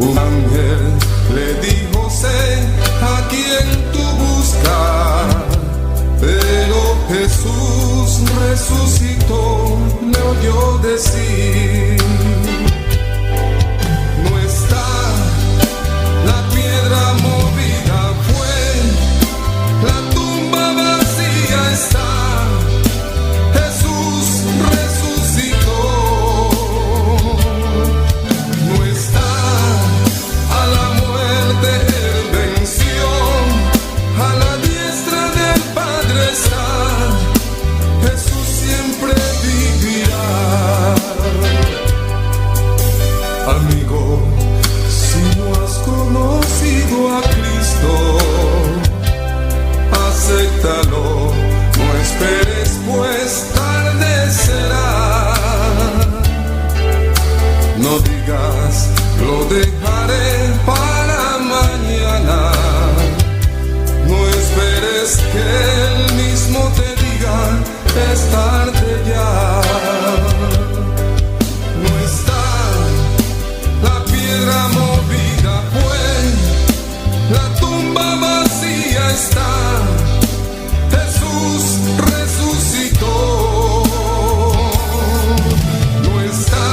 Un ángel le dijo, sé a quien tú buscas. Pero Jesús resucitó, le oyó decir. No está la piedra movida fue, la tumba vacía está. Jesús resucitó. No está a la muerte él venció, a la diestra del Padre está. Jesús siempre vivirá. Amigo, si no has conocido a Cristo, acéptalo, no esperes, pues tarde será. No digas, lo dejaré para mañana. No esperes que él mismo te diga, es tarde ya. No está la piedra movida fue, la tumba vacía está. Jesús resucitó. No está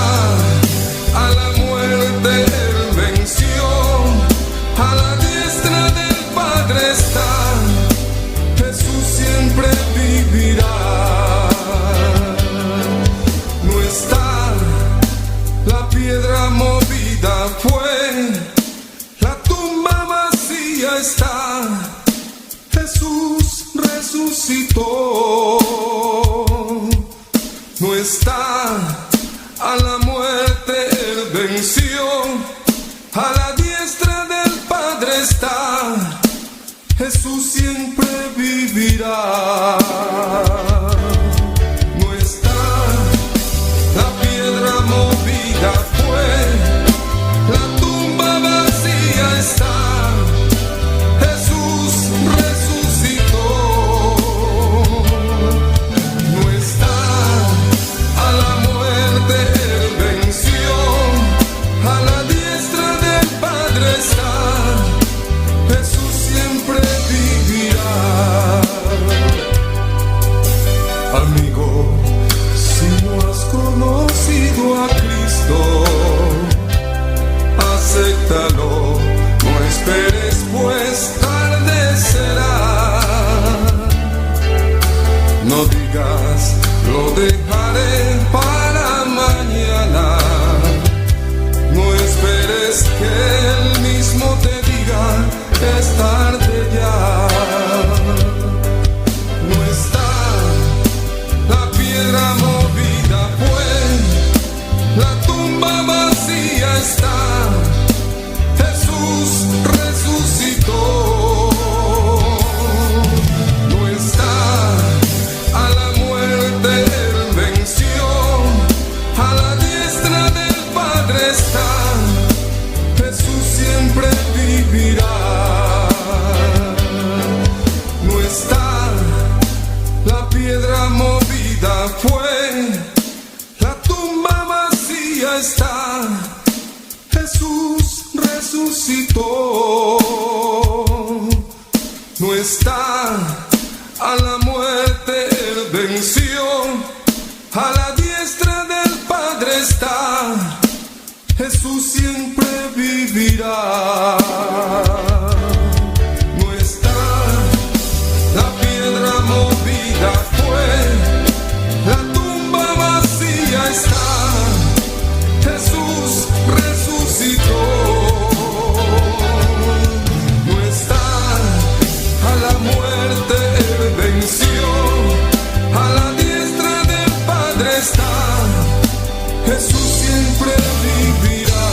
a la muerte él venció, a la diestra del Padre está. Jesús siempre vivirá. No está la piedra movida fue, la tumba vacía está. Jesús resucitó. No está a la muerte él venció, a la diestra del Padre está. Jesús siempre vivirá. No está la piedra movida fue, la tumba vacía está. Jesús resucitó. No está a la muerte él venció, a la diestra del Padre está. Jesús siempre vivirá. Amigo, si no has conocido a Cristo, acéptalo, no esperes, pues tarde será. No digas, lo dejaré para mañana. No esperes que él mismo te diga, es tarde ya. No está la piedra movida fue, la tumba vacía está. Jesús resucitó. No está a la muerte él venció, a la diestra del Padre está. Jesús siempre vivirá. No está la piedra movida fue, la tumba vacía está. Jesús resucitó. No está a la muerte él venció, a la diestra del Padre está. Jesús siempre vivirá. No está la piedra movida fue, la tumba vacía está. Jesús resucitó. No está a la muerte él venció, a la diestra del Padre está. Jesús siempre vivirá.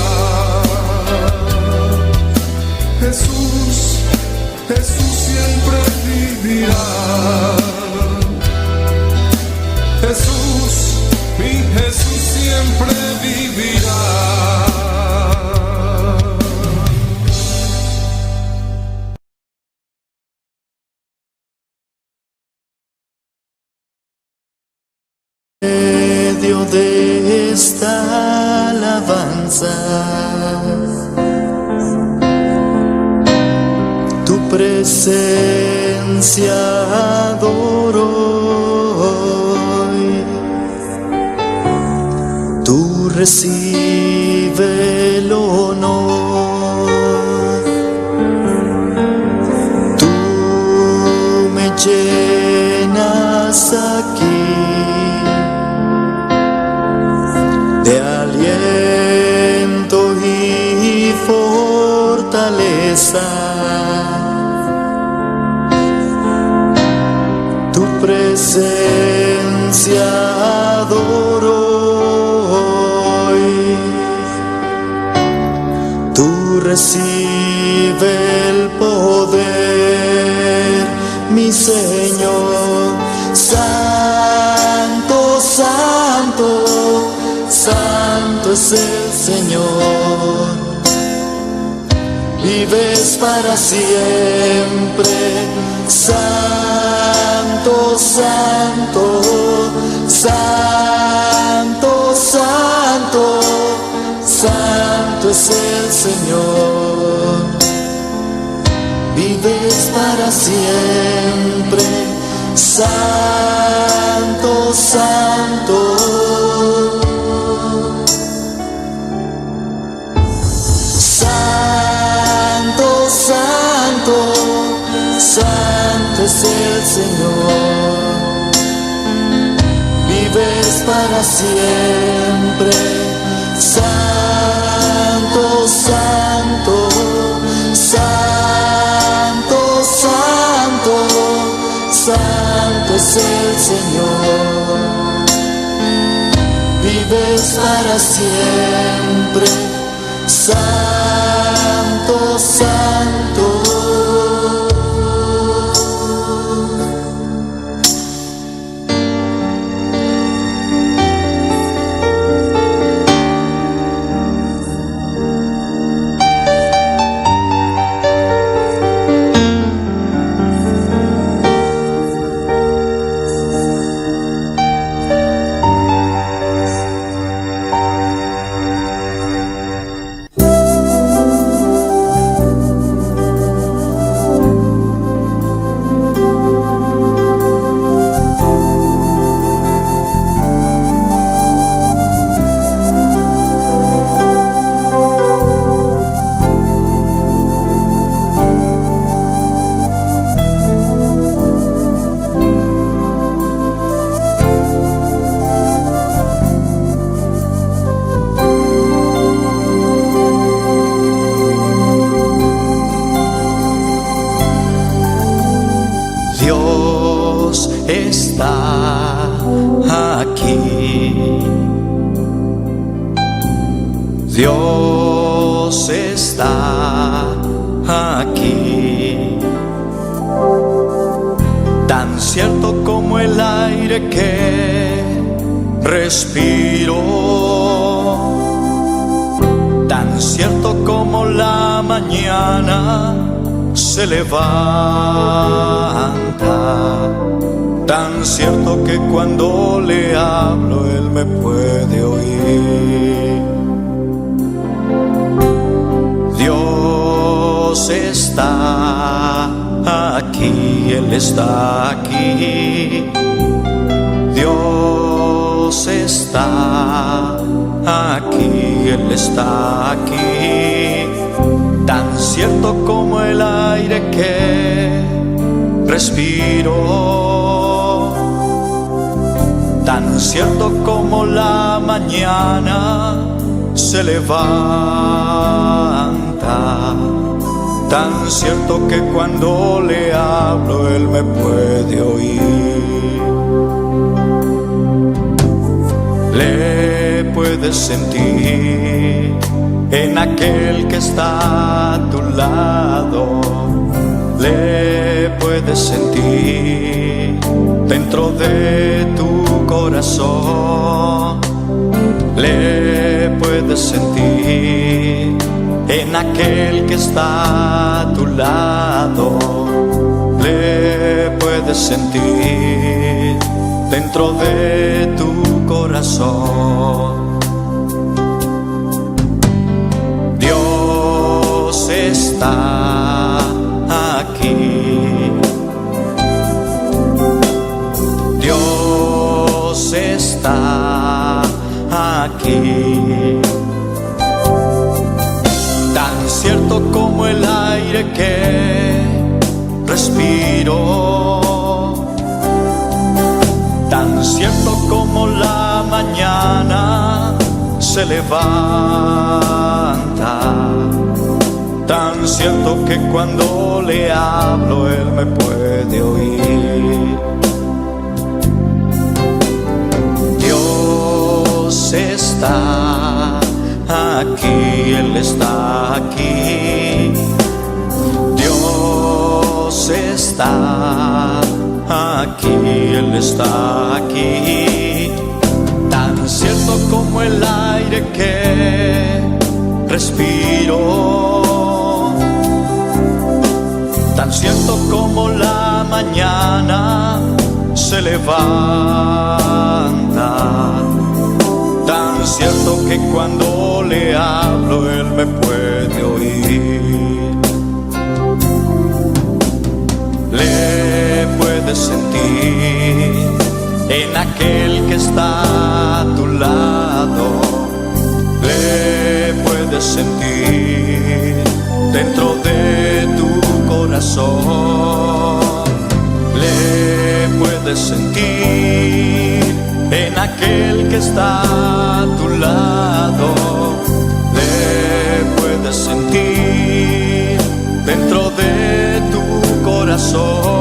presencia adoro hoy. Tú recibe el honor. Tú me llenas aquí de aliento y fortaleza. Tu presencia adoro hoy. Tú recibe el poder, mi Señor. Santo, santo, santo es el Señor. Vives para siempre. Santo, santo, santo, santo, santo es el Señor. Vives para siempre. Santo, santo. Santo, santo, santo es el Señor. Vives para siempre. Santo, santo, santo, santo, santo es el Señor. Vives para siempre. Santo, santo. Dios está aquí. Dios está aquí. Tan cierto como el aire que respiro. Tan cierto como la mañana se levanta. Tan cierto que cuando le hablo él me puede oír. Dios está aquí, Él está aquí. Dios está aquí, Él está aquí. Tan cierto como el aire que respiro. Tan cierto como la mañana se levanta. Tan cierto que cuando le hablo él me puede oír. Le puedes sentir en aquel que está a tu lado. Le puedes sentir dentro de tu corazón. Le puedes sentir en aquel que está a tu lado. Le puedes sentir dentro de tu corazón. Dios está aquí. como el aire que respiro. Tan cierto como la mañana se levanta. Tan cierto que cuando le hablo él me puede oír. Dios está aquí, Él está aquí. Dios está aquí, Él está aquí. Tan cierto como el aire que respiro. Tan cierto como la mañana se levanta. Tan cierto que cuando le hablo él me puede oír. Le puedes sentir en aquel que está a tu lado. Le puedes sentir dentro de tu corazón. Le puedes sentir en aquel que está a tu lado. Le puedes sentir dentro de tu corazón.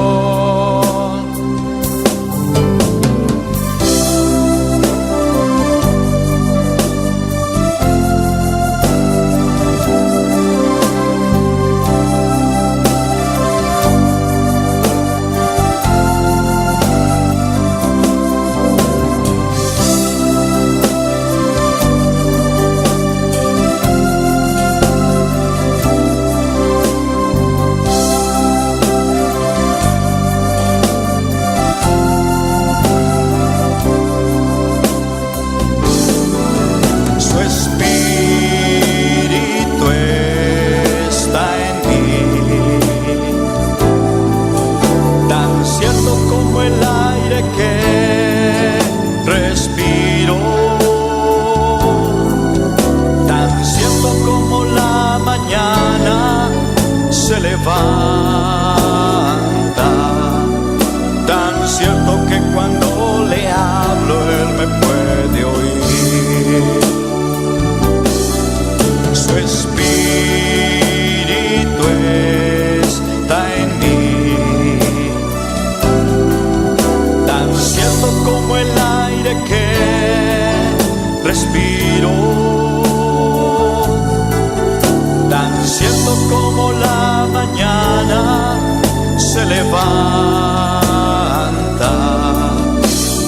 Su espíritu está en mí, tan cierto como el aire que respiro, tan cierto como la mañana se levanta, tan cierto que cuando le hablo él me puede oír. Su espíritu está en mí, tan cierto como el aire que respiro, tan cierto como la mañana se levanta,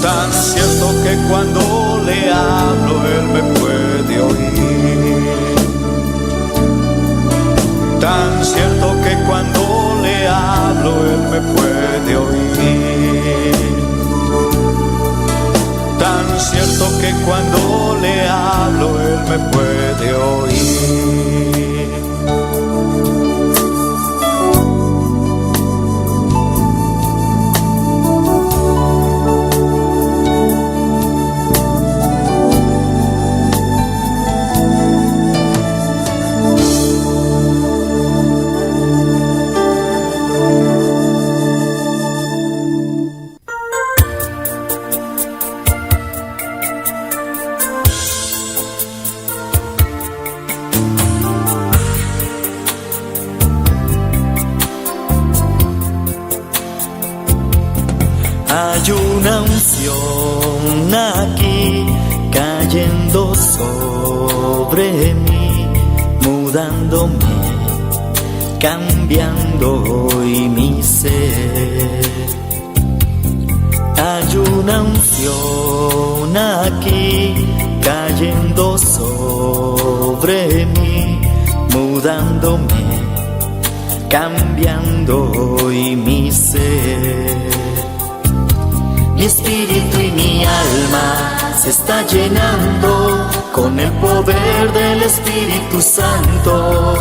tan cierto que cuando le hablo él me puede oír. Tan cierto que cuando le hablo él me puede oír. Tan cierto que cuando le hablo él me puede oír. Hay una unción aquí cayendo sobre mí, mudándome, cambiando hoy mi ser. Hay una unción aquí cayendo sobre mí, mudándome, cambiando hoy mi ser. Mi espíritu y mi alma se está llenando con el poder del Espíritu Santo.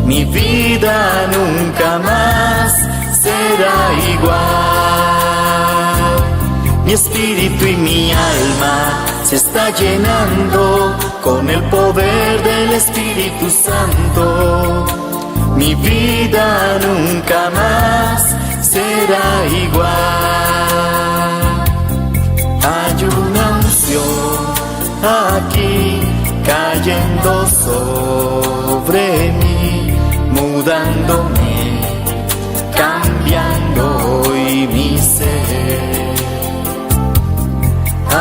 Mi vida nunca más será igual. Mi espíritu y mi alma se está llenando con el poder del Espíritu Santo. Mi vida nunca mas será igual. Hay una unción aquí cayendo sobre mí, mudándome, cambiando hoy mi ser.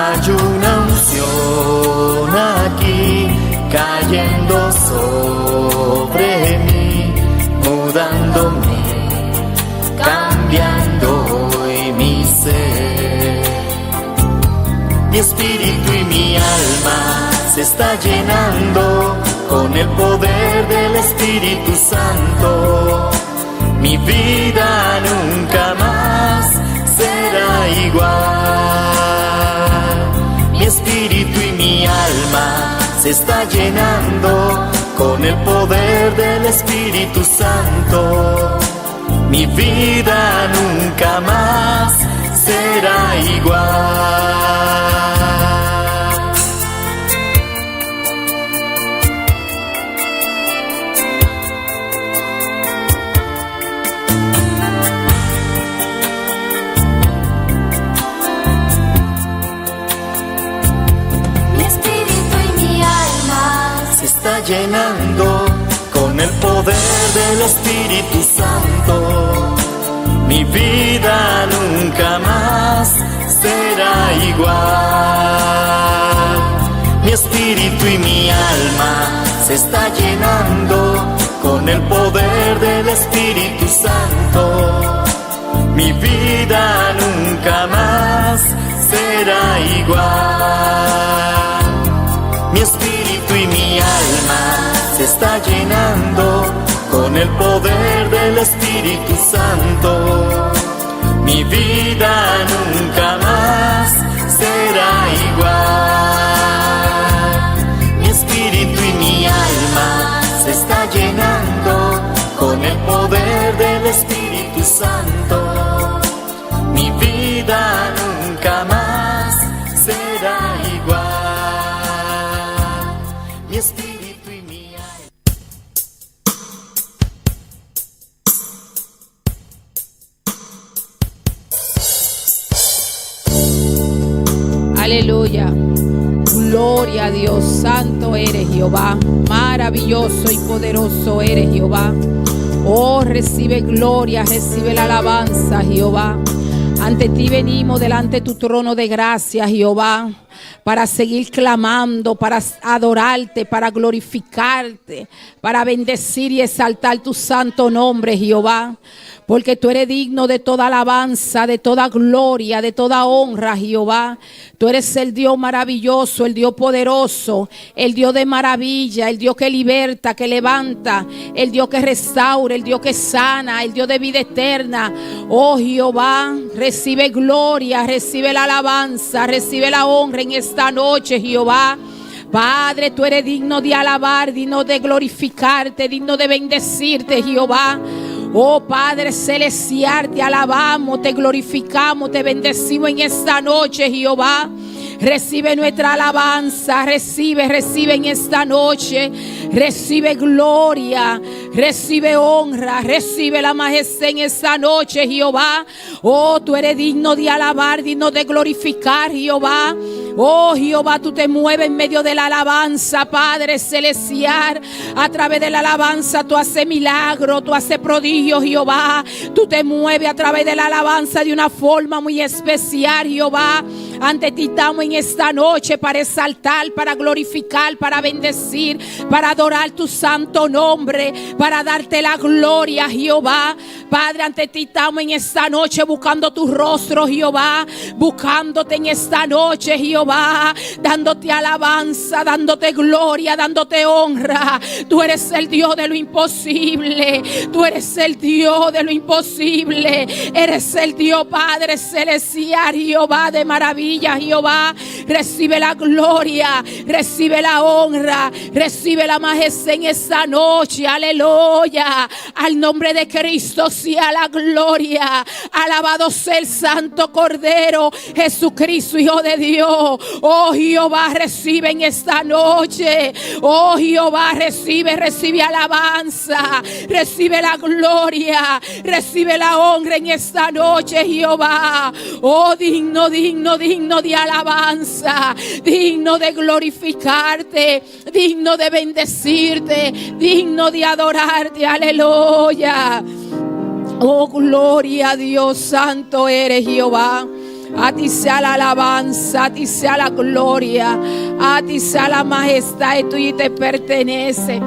Hay una unción aquí cayendo sobre mí, mudándome, cambiando hoy mi ser. Mi espíritu y mi alma se está llenando con el poder del Espíritu Santo. Mi vida nunca más será igual. Mi espíritu y mi alma se está llenando con el poder del Espíritu Santo. Mi vida nunca más será igual. Mi espíritu y mi alma se está llenando con el poder del Espíritu Santo. Mi vida nunca más será igual. Mi espíritu y mi alma se está llenando con el poder del Espíritu Santo. Mi vida nunca más será igual. Mi espíritu y mi alma se está llenando con el poder del Espíritu Santo. Mi vida nunca más será igual. Mi espíritu y mi alma se está llenando con el poder del Espíritu Santo. Mi vida nunca más será igual. Mi espíritu y mi alma. Aleluya. Gloria a Dios. Santo eres Jehová. Maravilloso y poderoso eres Jehová. Oh, recibe gloria, recibe la alabanza, Jehová. Ante ti venimos delante de tu trono de gracia, Jehová, para seguir clamando, para adorarte, para glorificarte, para bendecir y exaltar tu santo nombre, Jehová. Porque tú eres digno de toda alabanza, de toda gloria, de toda honra, Jehová. Tú eres el Dios maravilloso, el Dios poderoso, el Dios de maravilla, el Dios que liberta, que levanta, el Dios que restaura, el Dios que sana, el Dios de vida eterna. Oh Jehová, recibe gloria, recibe la alabanza, recibe la honra en esta noche, Jehová. Padre, tú eres digno de alabar, digno de glorificarte, digno de bendecirte, Jehová. Oh Padre Celestial, te alabamos, te glorificamos, te bendecimos en esta noche, Jehová. Recibe nuestra alabanza, recibe, recibe en esta noche. Recibe gloria, recibe honra, recibe la majestad en esta noche, Jehová. Oh, tú eres digno de alabar, digno de glorificar, Jehová. Oh Jehová, tú te mueves en medio de la alabanza, Padre Celestial. A través de la alabanza tú haces milagros, tú haces prodigios, Jehová. Tú te mueves a través de la alabanza de una forma muy especial, Jehová. Ante ti estamos en esta noche para exaltar, para glorificar, para bendecir, para adorar tu santo nombre, para darte la gloria, Jehová. Padre, ante ti estamos en esta noche buscando tu rostro, Jehová. Buscándote en esta noche, Jehová. Dándote alabanza, dándote gloria, dándote honra. Tú eres el Dios de lo imposible. Tú eres el Dios de lo imposible. Eres el Dios, Padre Celestial, Jehová de maravilla. rodilla, Jehová. Recibe la gloria, recibe la honra, recibe la majestad en esta noche. Aleluya. Al nombre de Cristo sea la gloria. Alabado sea el Santo Cordero, Jesucristo, Hijo de Dios. Oh Jehová, recibe en esta noche. Oh Jehová, recibe, recibe alabanza. Recibe la gloria. Recibe la honra en esta noche, Jehová. Oh, digno, digno, digno de alabanza. Digno de glorificarte. Digno de bendecirte. Digno de adorarte. Aleluya. Oh, gloria a Dios, santo eres Jehová. A ti sea la alabanza, a ti sea la gloria, a ti sea la majestad y tuya y te pertenece.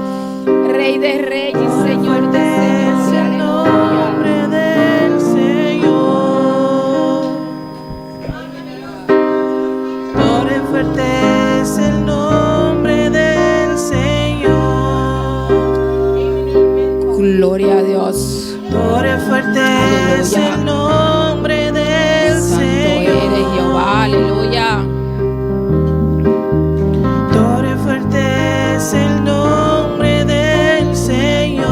Rey de reyes, Señor de señores. El nombre del Señor. Torre fuerte es el nombre del Señor. Gloria a Dios. Torre fuerte es Aleluya. el nombre del Santo Señor. eres Jehová, aleluya. Torre fuerte es el nombre del Señor.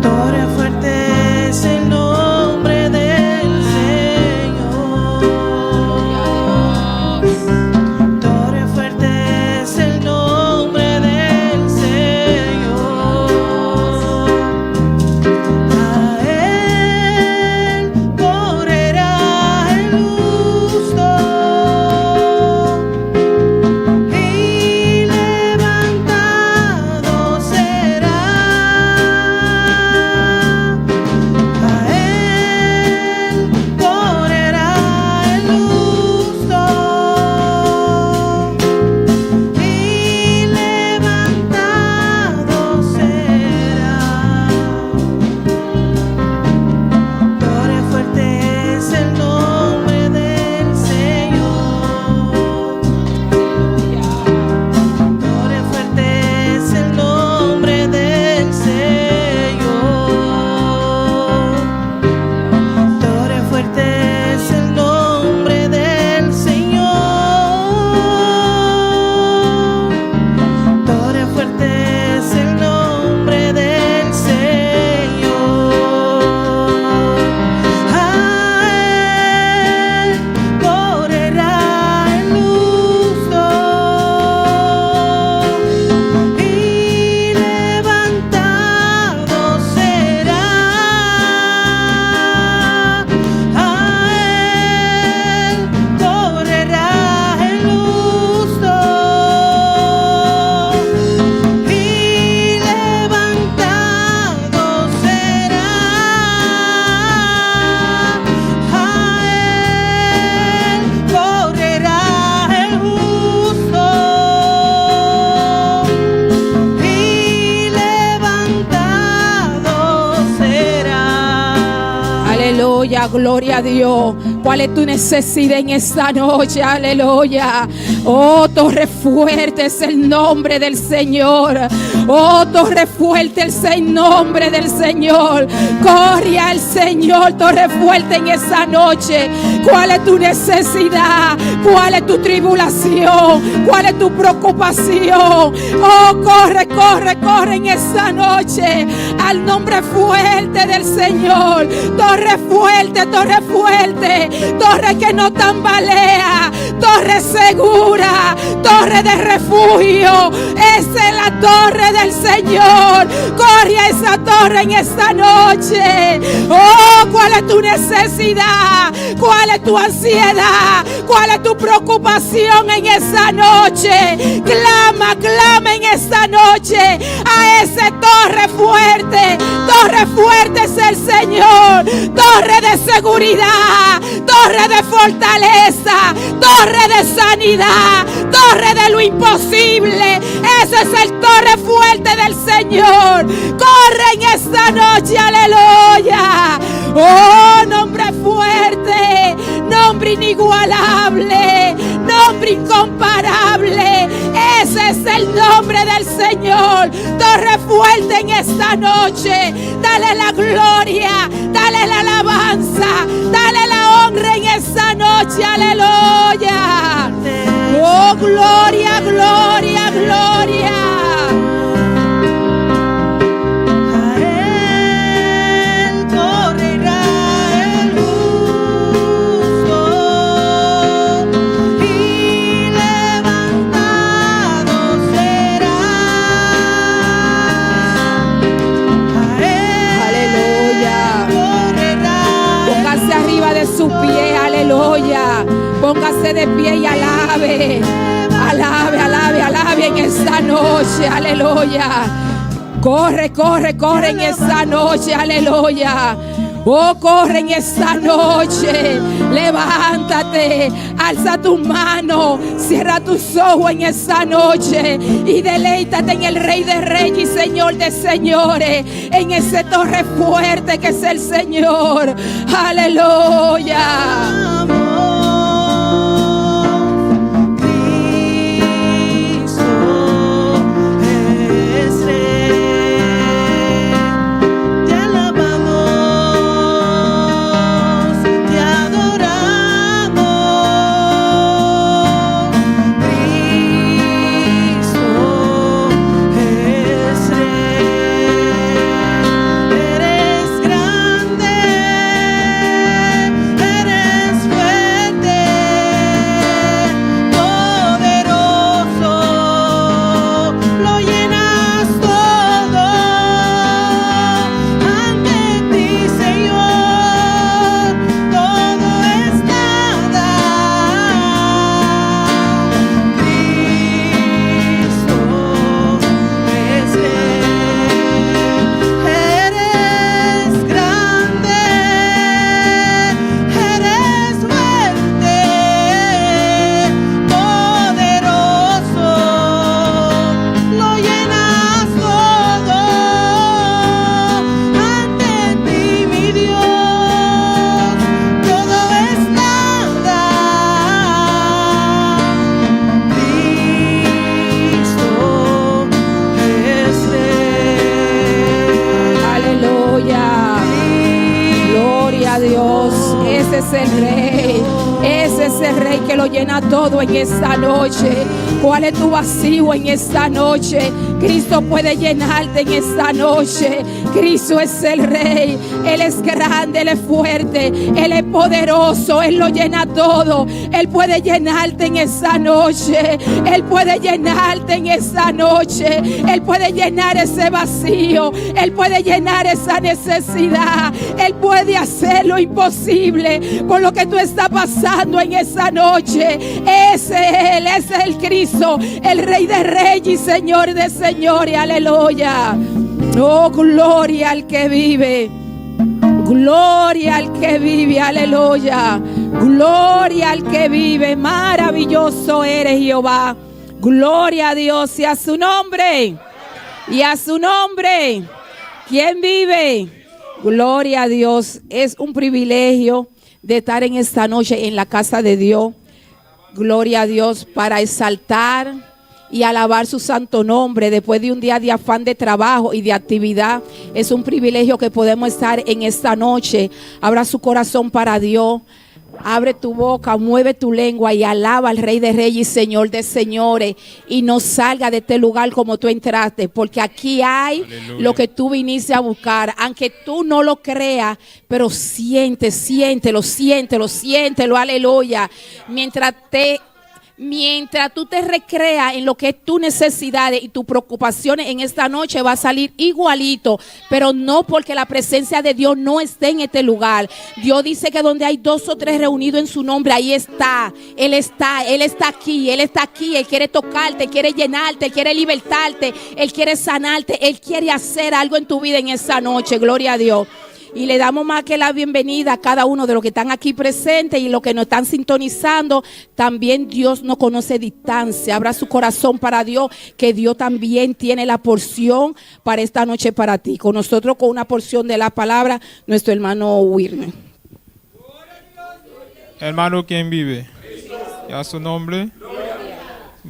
Torre fuerte es el nombre del Señor. Gloria a Dios. Torre fuerte es el nombre del Señor. A él correrá el justo y levantado será. A él correrá el justo y levantado será. Torre fuerte es el nombre del Señor. Torre fuerte es el nombre del Señor. Torre fuerte es el nombre del Señor. Torre fuerte es el nombre del Señor. A él correrá el justo y levantado será. A él correrá el justo y levantado será. A él correrá el justo y levantado será. Aleluya, gloria a Dios. ¿Cuál es tu necesidad en esta noche? Aleluya. Oh, torre fuerte es el nombre del Señor. Oh, torre fuerte es el nombre del Señor. Corre al Señor, torre fuerte en esta noche. ¿Cuál es tu necesidad? ¿Cuál es tu tribulación? ¿Cuál es tu preocupación? Oh, corre, corre, corre en esta noche al nombre fuerte del Señor. Torre fuerte, torre fuerte, torre que no tambalea, torre segura, torre de refugio. Esa es la torre del Señor. Corre a esa torre en esta noche. Oh, ¿cuál es tu necesidad? ¿Cuál es tu ansiedad? ¿Cuál es tu preocupación en esta noche? Clama, clama en esta noche a ese torre fuerte. Torre fuerte es el Señor. Torre de seguridad, torre de fortaleza, torre de sanidad, torre de lo imposible. Ese es el torre fuerte del Señor. Corre en esta noche, aleluya. Oh, nombre fuerte, nombre inigualable, nombre incomparable. Ese es el nombre del Señor. Torre fuerte en esta noche. Dale la gloria, dale la alabanza, dale la honra en esta noche. Aleluya. Oh, gloria, gloria, gloria. A él correrá el justo y levantado será. A él Aleluya. correrá el Póngase arriba de su pie, aleluya. Póngase de pie y alabe. Alabe, alabe, alabe en esta noche, aleluya. Corre, corre, corre en esta noche, aleluya. Oh, corre en esta noche. Levántate, alza tu mano, cierra tus ojos en esta noche y deleítate en el Rey de Reyes y Señor de Señores, en ese torre fuerte que es el Señor. Aleluya. Cristo es Rey. Te alabamos, te adoramos. Cristo es Rey. Eres grande, eres fuerte, poderoso, lo llenas todo. Ante ti, Señor, todo es nada. Cristo es Rey. Eres grande, eres fuerte, poderoso, lo llenas todo. Ante ti, mi Dios, todo es nada. Cristo es Rey. Aleluya. Gloria a Dios. Ese es el Rey. Ese es el Rey que lo llena todo en esta noche. ¿Cuál es tu vacío en esta noche? Cristo puede llenarte en esta noche. Cristo es el Rey. Él es grande, Él es fuerte, Él es poderoso, Él lo llena todo. Él puede llenarte en esta noche. Él puede llenarte en esta noche. Él puede llenar ese vacío. Él puede llenar esa necesidad. Él puede hacer lo imposible por lo que tú estás pasando en esa noche. Ese es Él, ese es el Cristo, el Rey de Reyes y Señor de Señores. Aleluya. Oh, gloria al que vive. Gloria al que vive, aleluya. Gloria al que vive. Maravilloso eres Jehová. Gloria a Dios y a su nombre. Y a su nombre. ¿Quién vive? Gloria a Dios. Es un privilegio de estar en esta noche en la casa de Dios. Gloria a Dios para exaltar y alabar su santo nombre después de un día de afán de trabajo y de actividad. Es un privilegio que podemos estar en esta noche. Abra su corazón para Dios. Abre tu boca, mueve tu lengua y alaba al Rey de Reyes y Señor de Señores. Y no salga de este lugar como tú entraste, porque aquí hay Aleluya. lo que tú viniste a buscar. Aunque tú no lo creas, pero siente, siéntelo, siéntelo, siéntelo, aleluya. Mientras tú te recreas en lo que es tu necesidades y tus preocupaciones en esta noche va a salir igualito, pero no porque la presencia de Dios no esté en este lugar. Dios dice que donde hay dos o tres reunidos en su nombre, ahí está. Él está, Él está aquí, Él está aquí. Él quiere tocarte, quiere llenarte, quiere libertarte, Él quiere sanarte, Él quiere hacer algo en tu vida en esta noche. Gloria a Dios. Y le damos más que la bienvenida a cada uno de los que están aquí presentes y los que nos están sintonizando. También Dios no conoce distancia. Abra su corazón para Dios, que Dios también tiene la porción para esta noche para ti. Con nosotros, con una porción de la palabra, nuestro hermano Wilmer. Hermano, ¿quién vive? Y a su nombre.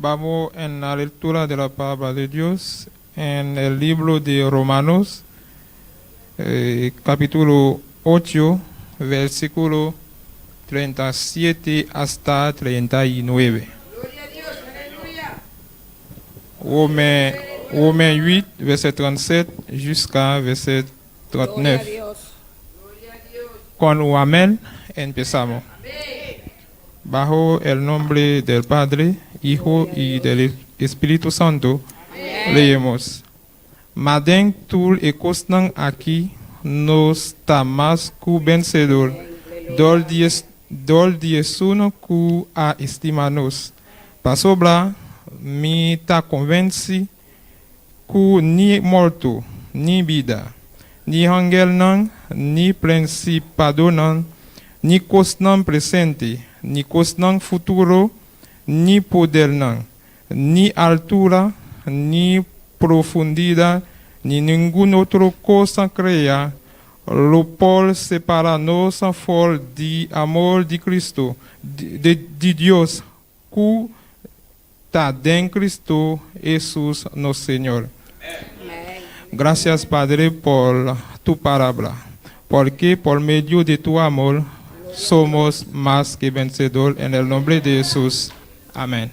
Vamos en la lectura de la palabra de Dios en el libro de Romanos, capítulo 8, versículo 37 hasta 39. Romains, Romains 8, verset 37 jusqu'à verset 39. Con un amén empezamos. Bajo el nombre del Padre, Hijo y del Espíritu Santo, leemos. Ma den tur e kosnan aki nos ta mas ku vensedor dor di dor di esun ku a stima nos. Pasobra mi ta konvensí ku ni morto, ni bida, ni angelnan, ni prinsipadonan, ni kosnan presente, ni kosnan futuro, ni podernan, ni altura, ni profundidat, ni ningun otro kos kreá lo por separá nos for di amor di Kristu, di Dios, ku ta den Kristu Hesus nos Señor. Gracias, Padre, por tu palabra, porque por medio de tu amor somos más que vencedor en el nombre de Jesús. Amén.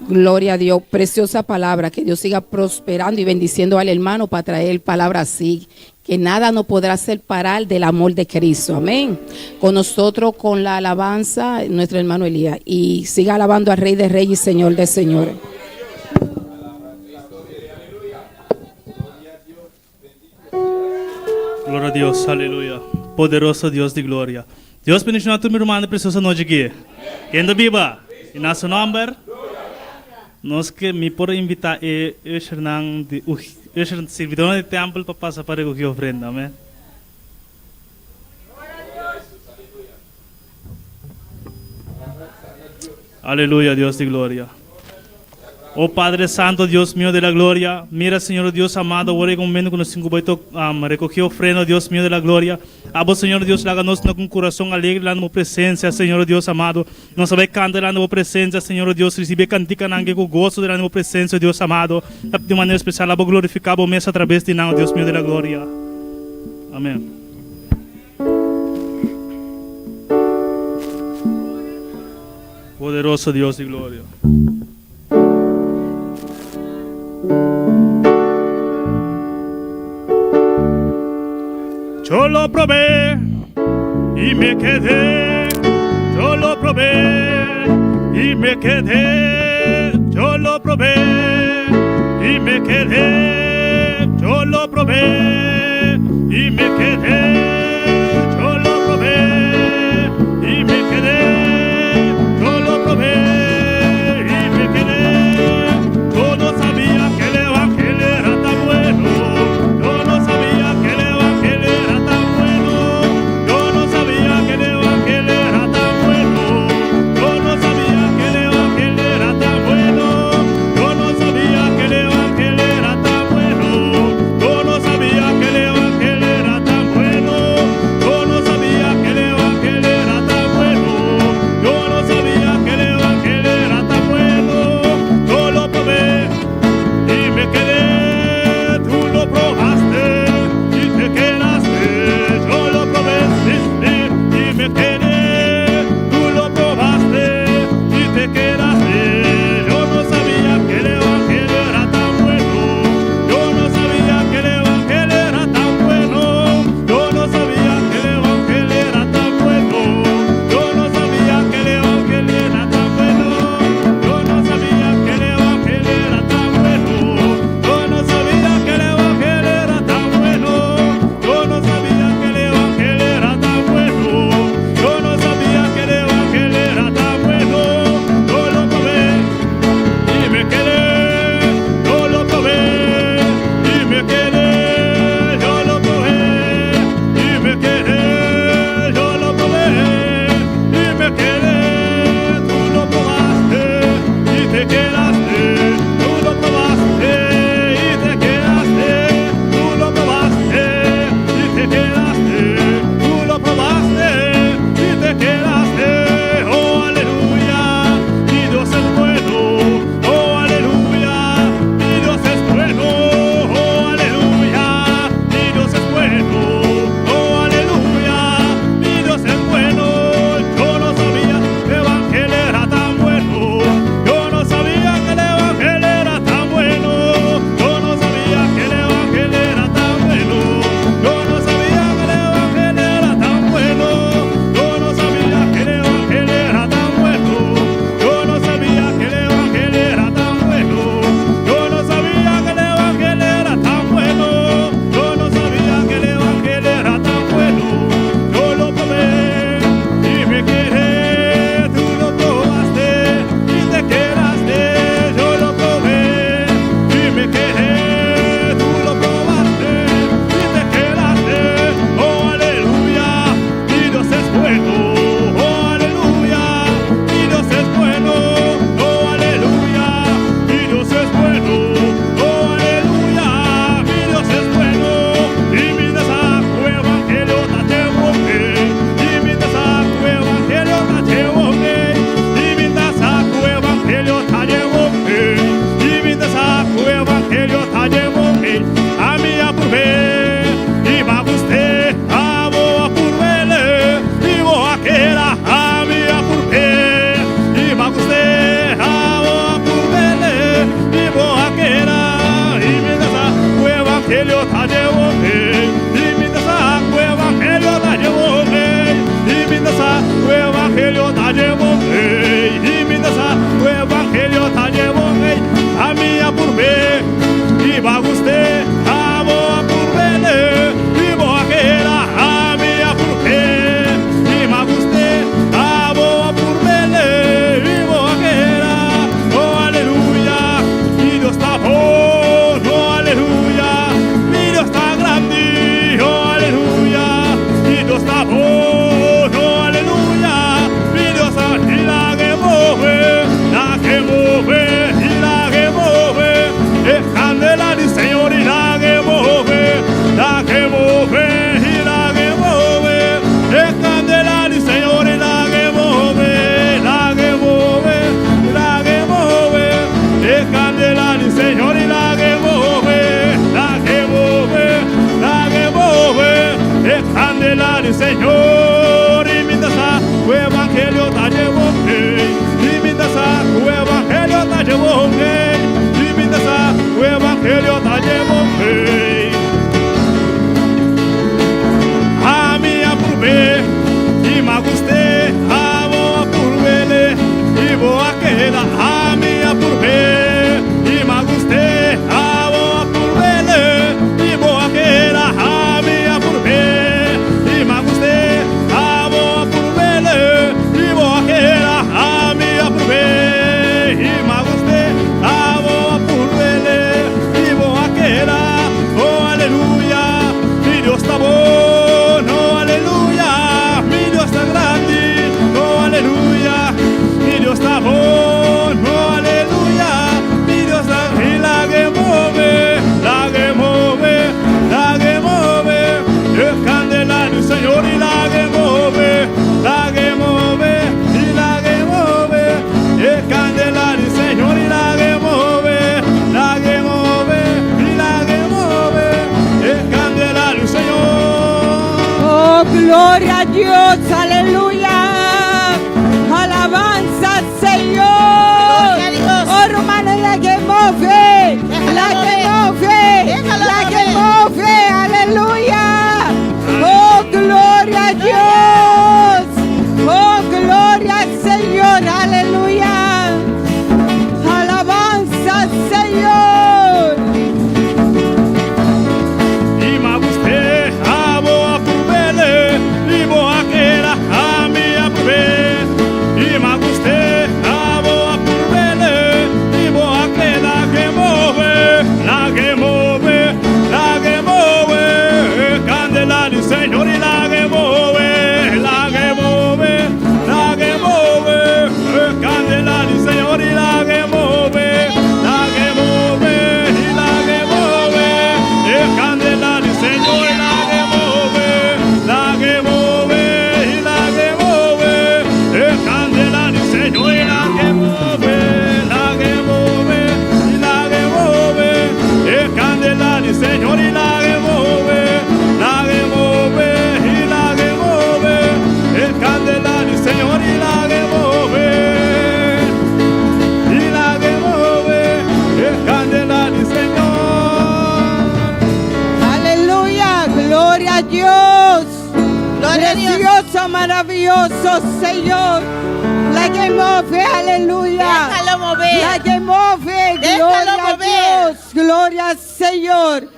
Gloria a Dios, preciosa palabra, que Dios siga prosperando y bendiciendo al hermano para traer palabra así, que nada nos podrá separar del amor de Cristo. Amén. Con nosotros, con la alabanza, nuestro hermano Elías. Y siga alabando al Rey de Reyes y Señor de Señores. Gloria na Dios, aleluya. Poderoso Dios di gloria. Dios bendishoná tur mi rumannan presioso anochi aki. Ken ta biba? I na su nòmber nos ke mi por invitá e ushernan di usher sirbidónan di tèmpel pa pasa pa rekogí ofrenda. Amèn. Aleluya, Dios di gloria. Oh Padre Santo, Dios mío de la gloria, mira, Señor Dios amado, awor e momento ku nos tin ku bai to rekogé ofrenda, Dios mío de la gloria. Abo, Señor Dios, laga nos na ku un kurason alegre delante bo presensia, Señor Dios amado. Nos a bai kanta delante bo presensia, Señor Dios, risibí e kantikanan ke ku goso delante bo presensia, Dios amado. Di manera spesial, abo glorifiká bo mes atraves di nan, Dios mío de la gloria. Amén. Poderoso Dios di gloria. Yo lo probé y me quedé. Yo lo probé y me quedé. Yo lo probé y me quedé. Yo lo probé y me quedé. Yo lo probé y me quedé. Yo lo probé y me quedé. Yo no sabía que el evangelio era tan bueno. Yo no sabía que el evangelio era tan bueno. Yo no sabía que el evangelio era tan bueno. Yo no sabía que el evangelio era tan. Dios, aleluya. Alabanza al Señor. Gloria a Dios. Oh, hermano, la que move, la que move, Déjalo la que mover. move, aleluya. Oh, gloria a Dios. Oh, gloria al Señor, aleluya. Alabanza al Señor. I m'a gust'é, abo a purb'é, i bo a keda, ami a purb'é. I m'a gust'é, abo a purb'é, i bo a keda lag'é move, lag'é move, lag'é move. Kandela di Señor i lag'é move, lag'é move, lag'é move. Kandela di Señor i lag'é move, lag'é move, i lag'é move. Kandela di Señor i lag'é move, lag'é move, i lag'é move. Kandela di Señor i lag'é move, lag'é move, i lag'é move. Kandela di Señor i lag'é move, lag'é move, i lag'é move. Kandela di Señor i lag'é move. I lag'é move, kandela di Señor. Aleluya, gloria a Dios. Gloria a Dios. Precioso, maravilloso Señor. Lag'é move, aleluya. Déjalo mover. Lag'é move, Déjalo gloria a mover. Dios. Gloria al Señor.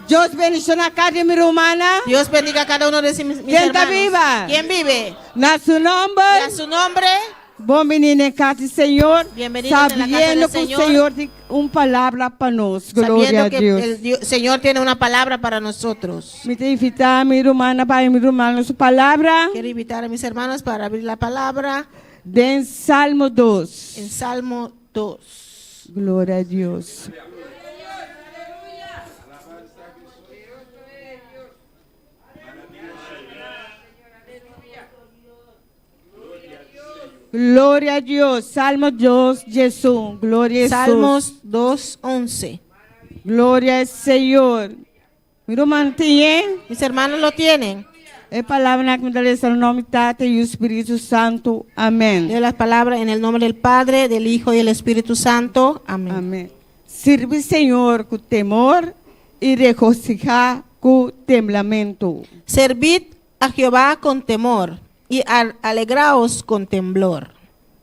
Dios bendiciona cada mi hermana. Dios bendiga a cada uno de mis ¿Quién está hermanos. viva? ¿Quién vive? Na su nombre. Y a su nombre. Bon bini na cas di Señor. Bienvenidos en la casa Sabiendo del cu Señor. Señor tin un palabra pa nos. Gloria Sabiendo a que Dios. el Señor tiene una palabra para nosotros. Mi ta invita mi rumannan pa mi rumannan su palabra. Quiero invitar a mis hermanos para abrir la palabra Den Salmo 2. en Salmo 2. Gloria a Dios. Gloria a Dios. Salmo 2, Jesús. Gloria a Jesús. Salmos 2.11. Gloria al Señor. Mi ruman tin. Mis hermanos lo tienen. E palabra cu mi ta lesa na nomber di Tata y Spirito Santo. Amén. Leo las palabras en el nombre del Padre, del Hijo y del Espíritu Santo. Amén. Amén. Sirbi Señor cu temor y regociha cu temblamento. Servid a Jehová con temor y alegraos con temblor.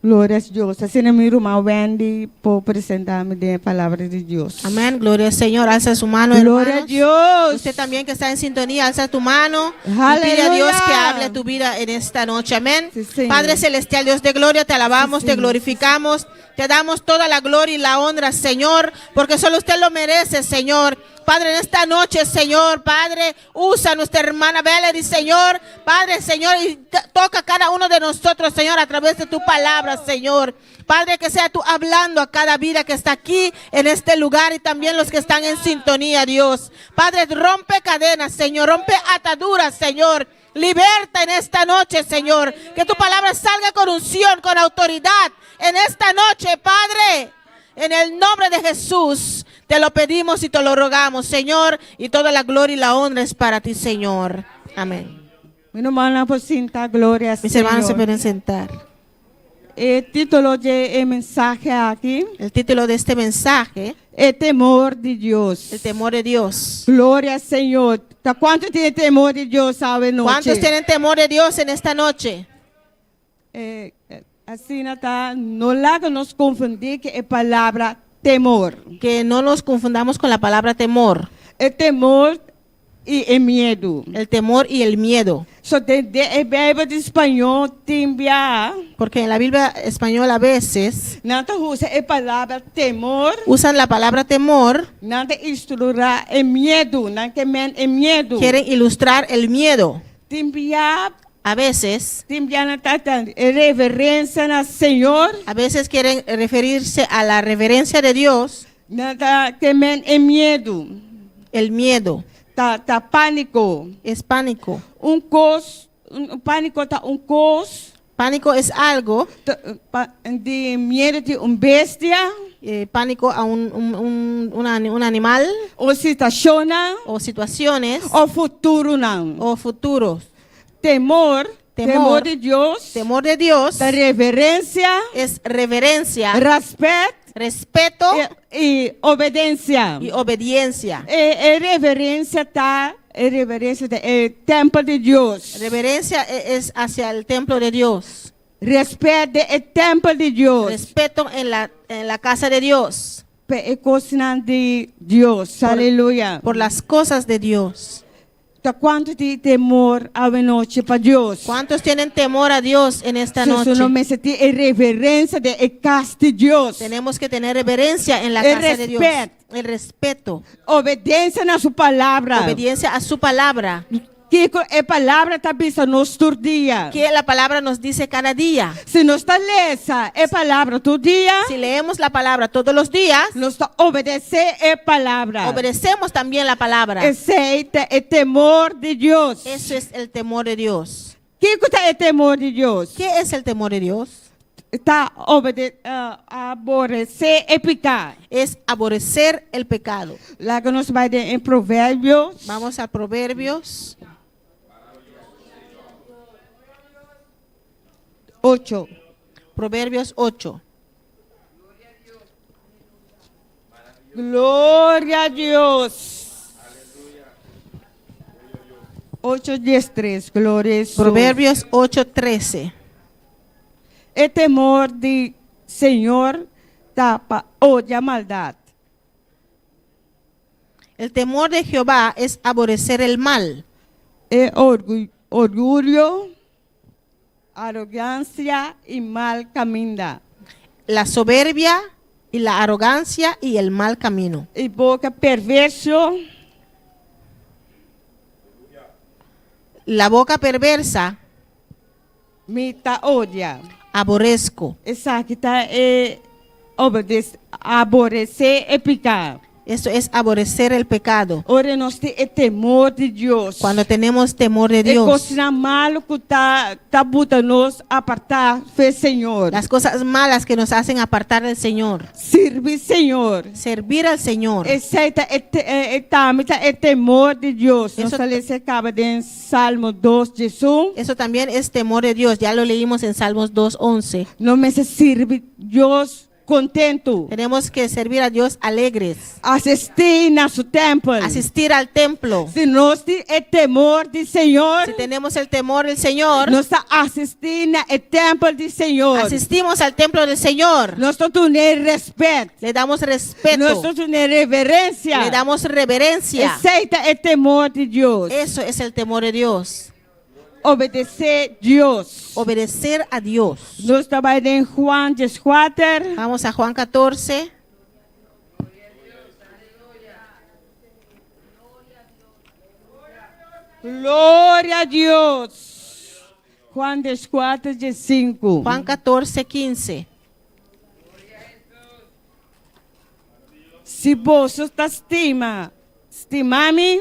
Gloria a Dios. Asina mi ruman Wendy por presenta e palabra di Dios. Amén. Gloria al Señor. Alza su mano, Gloria a hermanos. Dios. Usted también que está en sintonía, alza tu mano y pide a Dios Aleluya. que hable a tu vida en esta noche. Amén. Sí, Señor. Padre Celestial, Dios de gloria, te alabamos, Sí, te Señor. glorificamos, te damos toda la gloria y la honra, Señor, porque solo usted lo merece, Señor. Padre, en esta noche, Señor, Padre, usa a nuestra hermana Valerie, Señor, Padre, Señor, y toca a cada uno de nosotros, Señor, a través de tu palabra, Señor. Padre, que sea tú hablando a cada vida que está aquí en este lugar y también los que están en sintonía, Dios. Padre, rompe cadenas, Señor, rompe ataduras, Señor. Liberta en esta noche, Señor. Que tu palabra salga con unción, con autoridad en esta noche, Padre. En el nombre de Jesús te lo pedimos y te lo rogamos, Señor. Y toda la gloria y la honra es para ti, Señor. Amén. Mi rumannan por sinta, gloria Mis hermanos se Señor. pueden sentar. E titulo di e mensahe aki. El título de este mensaje, E temor di Dios. el temor de Dios. Gloria al Señor. Ta Cuanto tin temor di Dios awe nochi? ¿Cuántos tienen temor de Dios en esta noche? Asina ta, no laga nos confundi cu e palabra temor. Que no nos confundamos con la palabra temor. E temor y e miedo. El temor y el miedo. So, den e Bijbel di spaño tin bia. Porque en la Biblia española a veces Nan ta usa e palabra temor. usan la palabra temor, Nan ta ilustra e miedo. Nan kiermen e miedo. quieren ilustrar el miedo. Tin bia, A veces, tin bia nan ta reverencia na Señor. a veces quieren referirse a la reverencia de Dios, Nan ta kiermen e miedo. el miedo. Ta, ta panico. Es pánico. Un cos, un panico ta un cos. Pánico es algo, Di miedo di un bestia. Pánico a un animal. O situacion. O situaciones. O futuro nan. O futuros. Temor. Temor di Dios. Temor de Dios. Ta reverensia. Es reverencia. Rèspèt. Respeto. I obedensia. Y obediencia. E reverensia ta e reverensia ta e tèmpel di Dios. Reverencia es hacia el templo de Dios. Rèspèt den e tèmpel di Dios. Respeto en la, en la casa de Dios. Pa e kosnan di Dios. Aleluya. Por las cosas de Dios. Ta kuantu tin temor awenochi pa Dios? ¿Cuántos tienen temor a Dios en esta noche? Nos mester tin e reverensia den e kas di Dios. Tenemos que tener reverencia en la El casa de Dios. respet. El respeto. Obedensia na su palabra. Obediencia a su palabra. Kiko e palabra ta bisa nos tur dia? Que la palabra nos dice cada día. Si nos ta lesa e palabra tur dia, Si leemos la palabra todos los días, nos ta obedesé e palabra. obedecemos también la palabra. Esei ta e temor di Dios. Eso es el temor de Dios. Kiko ta e temor di Dios? ¿Qué es el temor de Dios? Ta obede, aboresé e piká. Es aborrecer el pecado. Laga nos bai den Proverbios. Vamos a Proverbios 8. Proverbios 8. Gloria a Dios. 8, 10, 3. Gloria a Jesús. Proverbios 8:13. E temor di Señor ta pa odia maldat. El temor de Jehová es aborrecer el mal. E orguyo, arogansia i mal kaminda. La soberbia y la arrogancia y el mal camino. E boka perverso. La boca perversa. Mi ta odia. Aborrezco. Esaki ta e aboresé e piká. Eso es aborrecer el pecado. Ora nos tin e temor di Dios. Cuando tenemos temor de E Dios. kosnan malu ku ta ta buta nos apartá fe Señor. Las cosas malas que nos hacen apartar del Señor. Sirbi Señor. Servir al Señor. Esei ta e e tambe ta e temor di Dios. Nos Eso ta lesa e kaba den Salmo dos diesun. Eso también es temor de Dios. Ya lo leímos en Salmos 2:11. Nos mester sirbi Dios kontentu. Tenemos que servir a Dios alegres. Asistí na su tèmpel. Asistir al templo. Si nos tin e temor di Señor. Si tenemos el temor del Señor. Nos ta asistí na e tèmpel di Señor. Asistimos al templo del Señor. Nos ta dun'é rèspèt. Le damos respeto. Nos ta dun'é reverensia. Le damos reverencia. Esei ta e temor di Dios. Eso es el temor de Dios. Obedesé Dios. Obedecer a Dios. Nos ta bai den Juan dieskuater. Vamos a Juan 14. Gloria a Dios. Juan dieskuater diesinku. Juan 14, 15. Si boso ta stima, stima mi,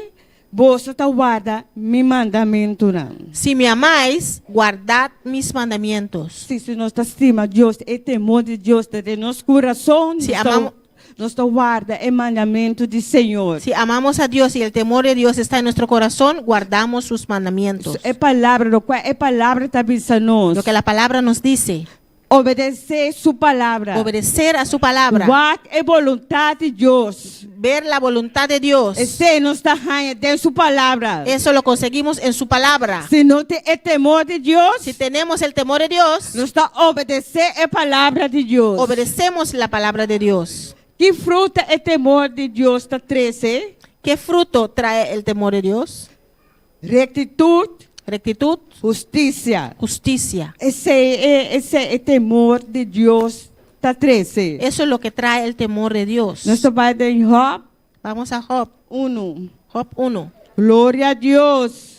boso ta warda mi mandamentunan. Si me amáis, guardad mis mandamientos. Si, si nos ta stima Dios, e temor di Dios ta den nos kurason, Si nos ta, amamo- nos ta warda e mandamentu di Señor. Si amamos a Dios y el temor de Dios está en nuestro corazón, guardamos sus mandamientos. E palabra, lokual e palabra ta bisa nos. Lo que la palabra nos dice. Obedesé su palabra. Obedecer a su palabra. Wak e boluntat di Dios. Ver la voluntad de Dios. Esei nos ta haña den su palabra. Eso lo conseguimos en su palabra. Si nos tin e temor di Dios. Si tenemos el temor de Dios. Nos ta obedesé e palabra di Dios. Obedecemos la palabra de Dios. Ki fruta e temor di Dios ta trese? Qué fruto trae el temor de Dios? Rectitud. Rectitud. Justicia. Justicia. Esei e esei e temor di Dios ta trese. Eso es lo que trae el temor de Dios. Nos ta bai den Job. Vamos a Job. Uno. Job 1. Gloria a Dios.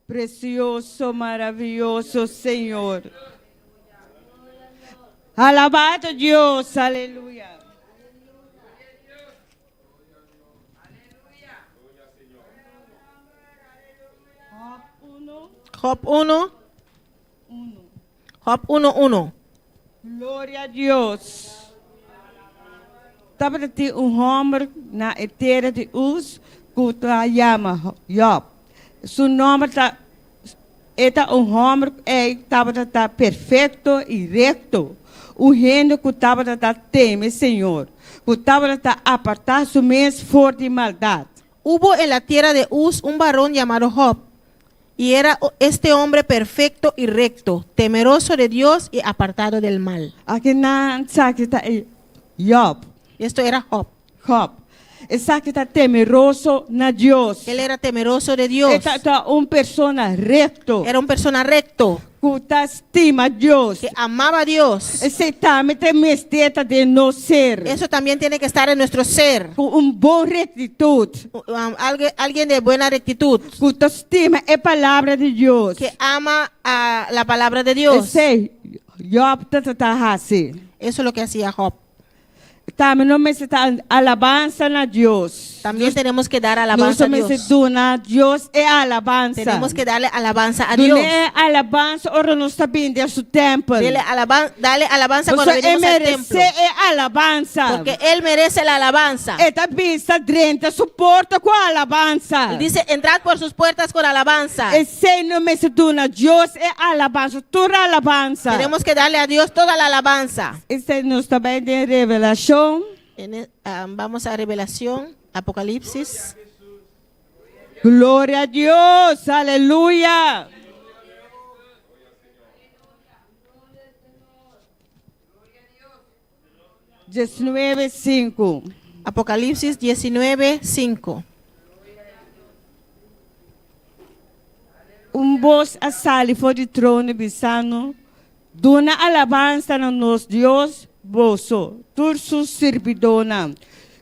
Precioso, maravilloso Señor. Alabado Dios, aleluya. Job 1. Job 1, 1. Gloria a Dios. Tabata tin un hòmber na e tera di Uz ku ta yama Jòb. Su nòmber ta. E ta un hòmber ku ei tabata ta perfekto i rekto, un hende ku tabata ta teme Señor, ku tabata ta apartá su mes for di maldat. Hubo en la tierra de Uz un varón llamado Job, y era este hombre perfecto y recto, temeroso de Dios y apartado del mal. Aki nan esaki ta e Job. Esto era Job. Job. Esaki ta temeroso na Dios. Él era temeroso de Dios. E ta un persona recto. Era un persona recto. Cu ta stima Dios. Que amaba a Dios. Esey tambe ta mester ta den nos ser. Eso también tiene que estar en nuestro ser. Cu un bon rectitud. Alguien de buena rectitud. Cu ta stima e palabra di Dios. Que ama a la palabra de Dios. Esey Job ta ta haci. Eso es lo que hacía Job. Tambe nos mester ta alabansa na Dios. También tenemos que dar alabanza a Nos Dios. mester duna Dios e alabansa. Tenemos que darle alabanza a Dios. Dun'é alabansa ora nos ta bini den su tempel. Dele alaban, dale alabanza cuando Pasobra e venimos al meresé templo. e alabansa. Porque Él merece la alabanza. E ta bisa drenta su porta ku alabansa. Él dice, entrad por sus puertas con alabanza. Esei nos mester duna Dios e alabansa, tur alabansa. Tenemos que darle a Dios toda la alabanza. Esei nos ta bai den Revelashon. En e, vamos a Revelación, Apocalipsis. Gloria a Dios, aleluya. 19, 5. Apocalipsis 19, 5. Un bos a sali for di trono bisando, Duna alabansa na nos Dios, boso, tur su sirbidónan,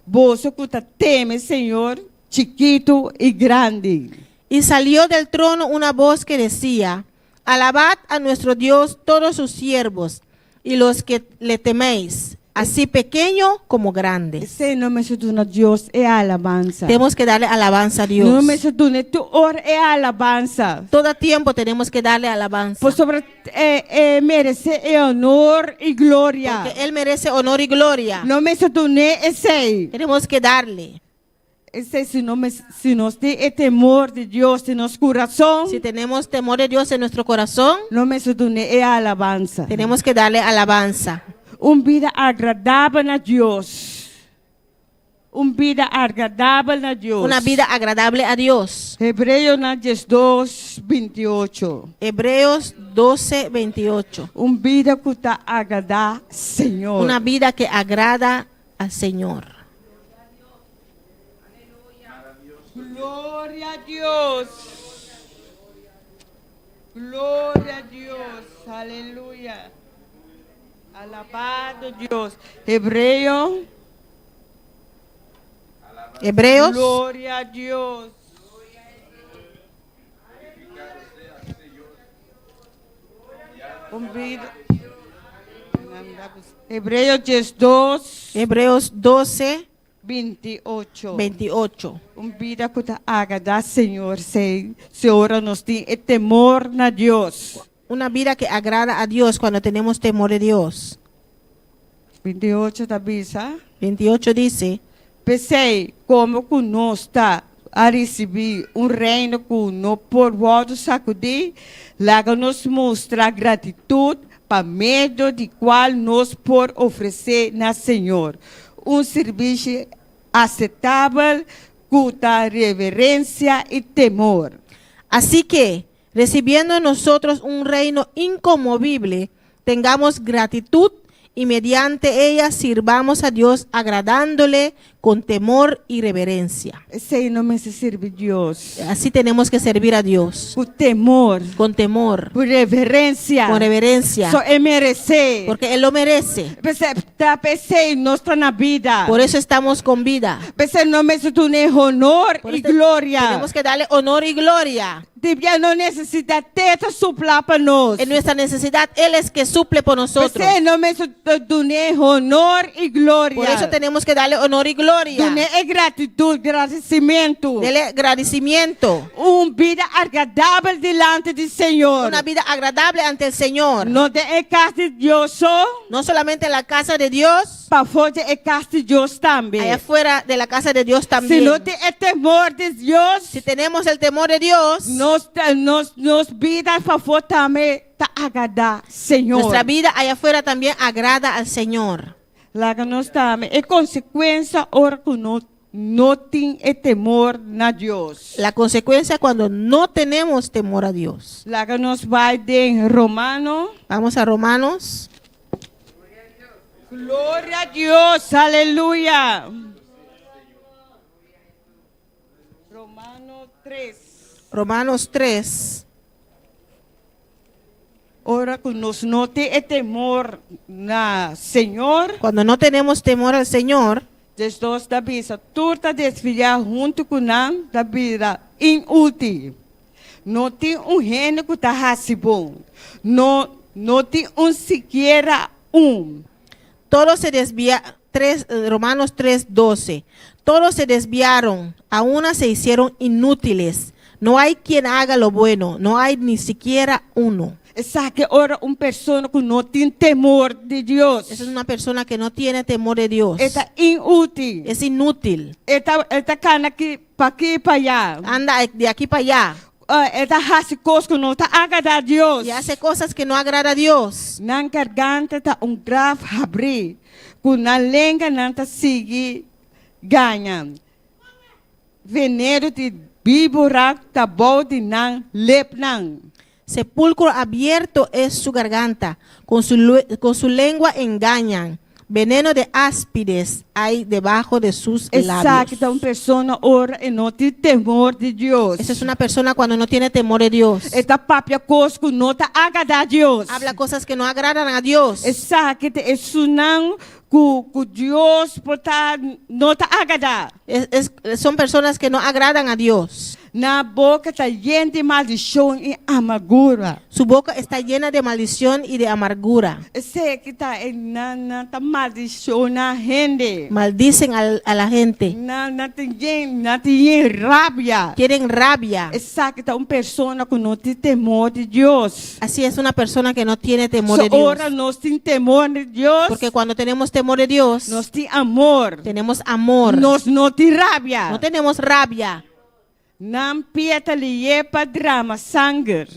boso ku ta teme Señor, chikitu i grandi. Y salió del trono una voz que decía, Alabad a nuestro Dios todos sus siervos y los que le teméis, así pequeño como grande. Esei nos mester duna Dios e alabansa. Tenemos que darle alabanza a Dios. Nos mester duna tur ora e alabansa. Todo tiempo tenemos que darle alabanza. Pasobra e e meresé e honor i gloria. Porque Él merece honor y gloria. Nos mester dun'é esei. Tenemos que darle. Esei si no mes, si nos tin e temor di Dios den nos kurason. Si tenemos temor de Dios en nuestro corazón. Nos mester dun'é e alabansa. Tenemos que darle alabanza. Un bida agradabel na Dios. Un bida agradabel na Dios. Una vida agradable a Dios. Hebreonan 12, 28. Hebreos 12, 28. Un bida ku ta agradá Señor. Una vida que agrada al Señor. Gloria a Dios. Gloria a Dios. Aleluya. Alabado Dios. Hebreo. Hebreos. Gloria a Dios. Un bida. Hebreo 12. Hebreos 12. 28. 28. Un bida ku ta agradá Señor, si si ora nos tin e temor na Dios. Una vida que agrada a Dios cuando tenemos temor de Dios. 28 ta bisa. 28 dice. P'esei, komo ku nos ta a risibí un reino ku no por wòrdu sakudí, laga nos mustra gratitut pa medio di kual nos por ofresé na Señor un sirbishi aseptabel ku ta reverensia i temor. Así que, recibiendo nosotros un reino inconmovible, tengamos gratitud y mediante ella sirvamos a Dios agradándole con temor y reverencia. Esei nos mester sirbi Dios. Así tenemos que servir a Dios. Ku temor. Con temor. Ku reverensia. Con reverencia. So e meresé. Porque Él lo merece. P'esei, ta p'esei nos ta na bida. Por eso estamos con vida. P'esei nos mester dun'é honor Por i eso gloria. Tenemos que darle honor y gloria. Dibia nos nesesidat t'e ta supla pa nos. En nuestra necesidad Él es que suple por nosotros. P'esei nos mester dun'é honor i gloria. Por eso tenemos que darle honor y gloria. Dun'é e gratitud, gradisimentu. Dele gradicimiento. Un bida agradabel dilanti di Señor. Una vida agradable ante el Señor. No den e kas di Dios so. No solamente en la casa de Dios. Pafó di e kas di Dios tambe. Allá fuera de la casa de Dios también. Si nos tin e temor di Dios. Si tenemos el temor de Dios. Nos. Nos, nos, nos bida pafó tambe ta agradá Señor. Nuestra vida allá afuera también agrada al Señor. Laga nos tambe e konsekuensia ora ku nos no tin e temor na Dios. La consecuencia cuando no tenemos temor a Dios. Laga nos bai den Romano. Vamos a Romanos. Gloria na Dios, aleluya. Romano 3. Romanos 3. Ora ku nos no tin e temor na Señor. Cuando no tenemos temor al Señor, 12 ta bisa, tur ta desviá huntu ku nan ta bira inútil. No tin un hende ku ta hasi bon. No, no tin un sikiera un. Todos se desvia, 3, Romanos 3, 12. Todos se desviaron, a una se hicieron inútiles. No hay quien haga lo bueno, no hay ni siquiera uno. Esaki ora un persona ku no tin temor di Dios. Esa es una persona que no tiene temor de Dios. E ta inútil. Es inútil. E ta, e ta kana aki pa aki pa ayá. Anda de aquí para allá. E ta hasi kos ku no ta agradá Dios. Y hace cosas que no agrada a Dios. Nan garganta ta un graf habrí, ku nan lenga nan ta sigui gaña. Veneno di víbora ta bou di nan lepnan. Sepulcro abierto es su garganta, con su lengua engañan. Veneno de áspides hay debajo de sus labios. Esaki ta un persona ora e no tin temor di Dios. Esa es una persona cuando no tiene temor de Dios. E ta papia kos ku no ta agradá Dios. Habla cosas que no agradan a Dios. Esaki ta esunnan ku ku Dios por ta no ta agradá. Son personas que no agradan a Dios. Nan boka ta yen di maldishon i amargura. Su boca está llena de maldición y de amargura. Esaki ta e nan nan ta maldishoná hende. Maldicen al, a la gente. Nan nan ta yen nan tin yen rabia. Tienen rabia. Esaki ta un persona ku no tin temor di Dios. Así es una persona que no tiene temor So de Dios. ora nos tin temor di Dios, Porque cuando tenemos temor de Dios, nos tin amor. Tenemos amor. Nos no tin rabia. No tenemos rabia. Nan pia ta lihé pa drama sanger.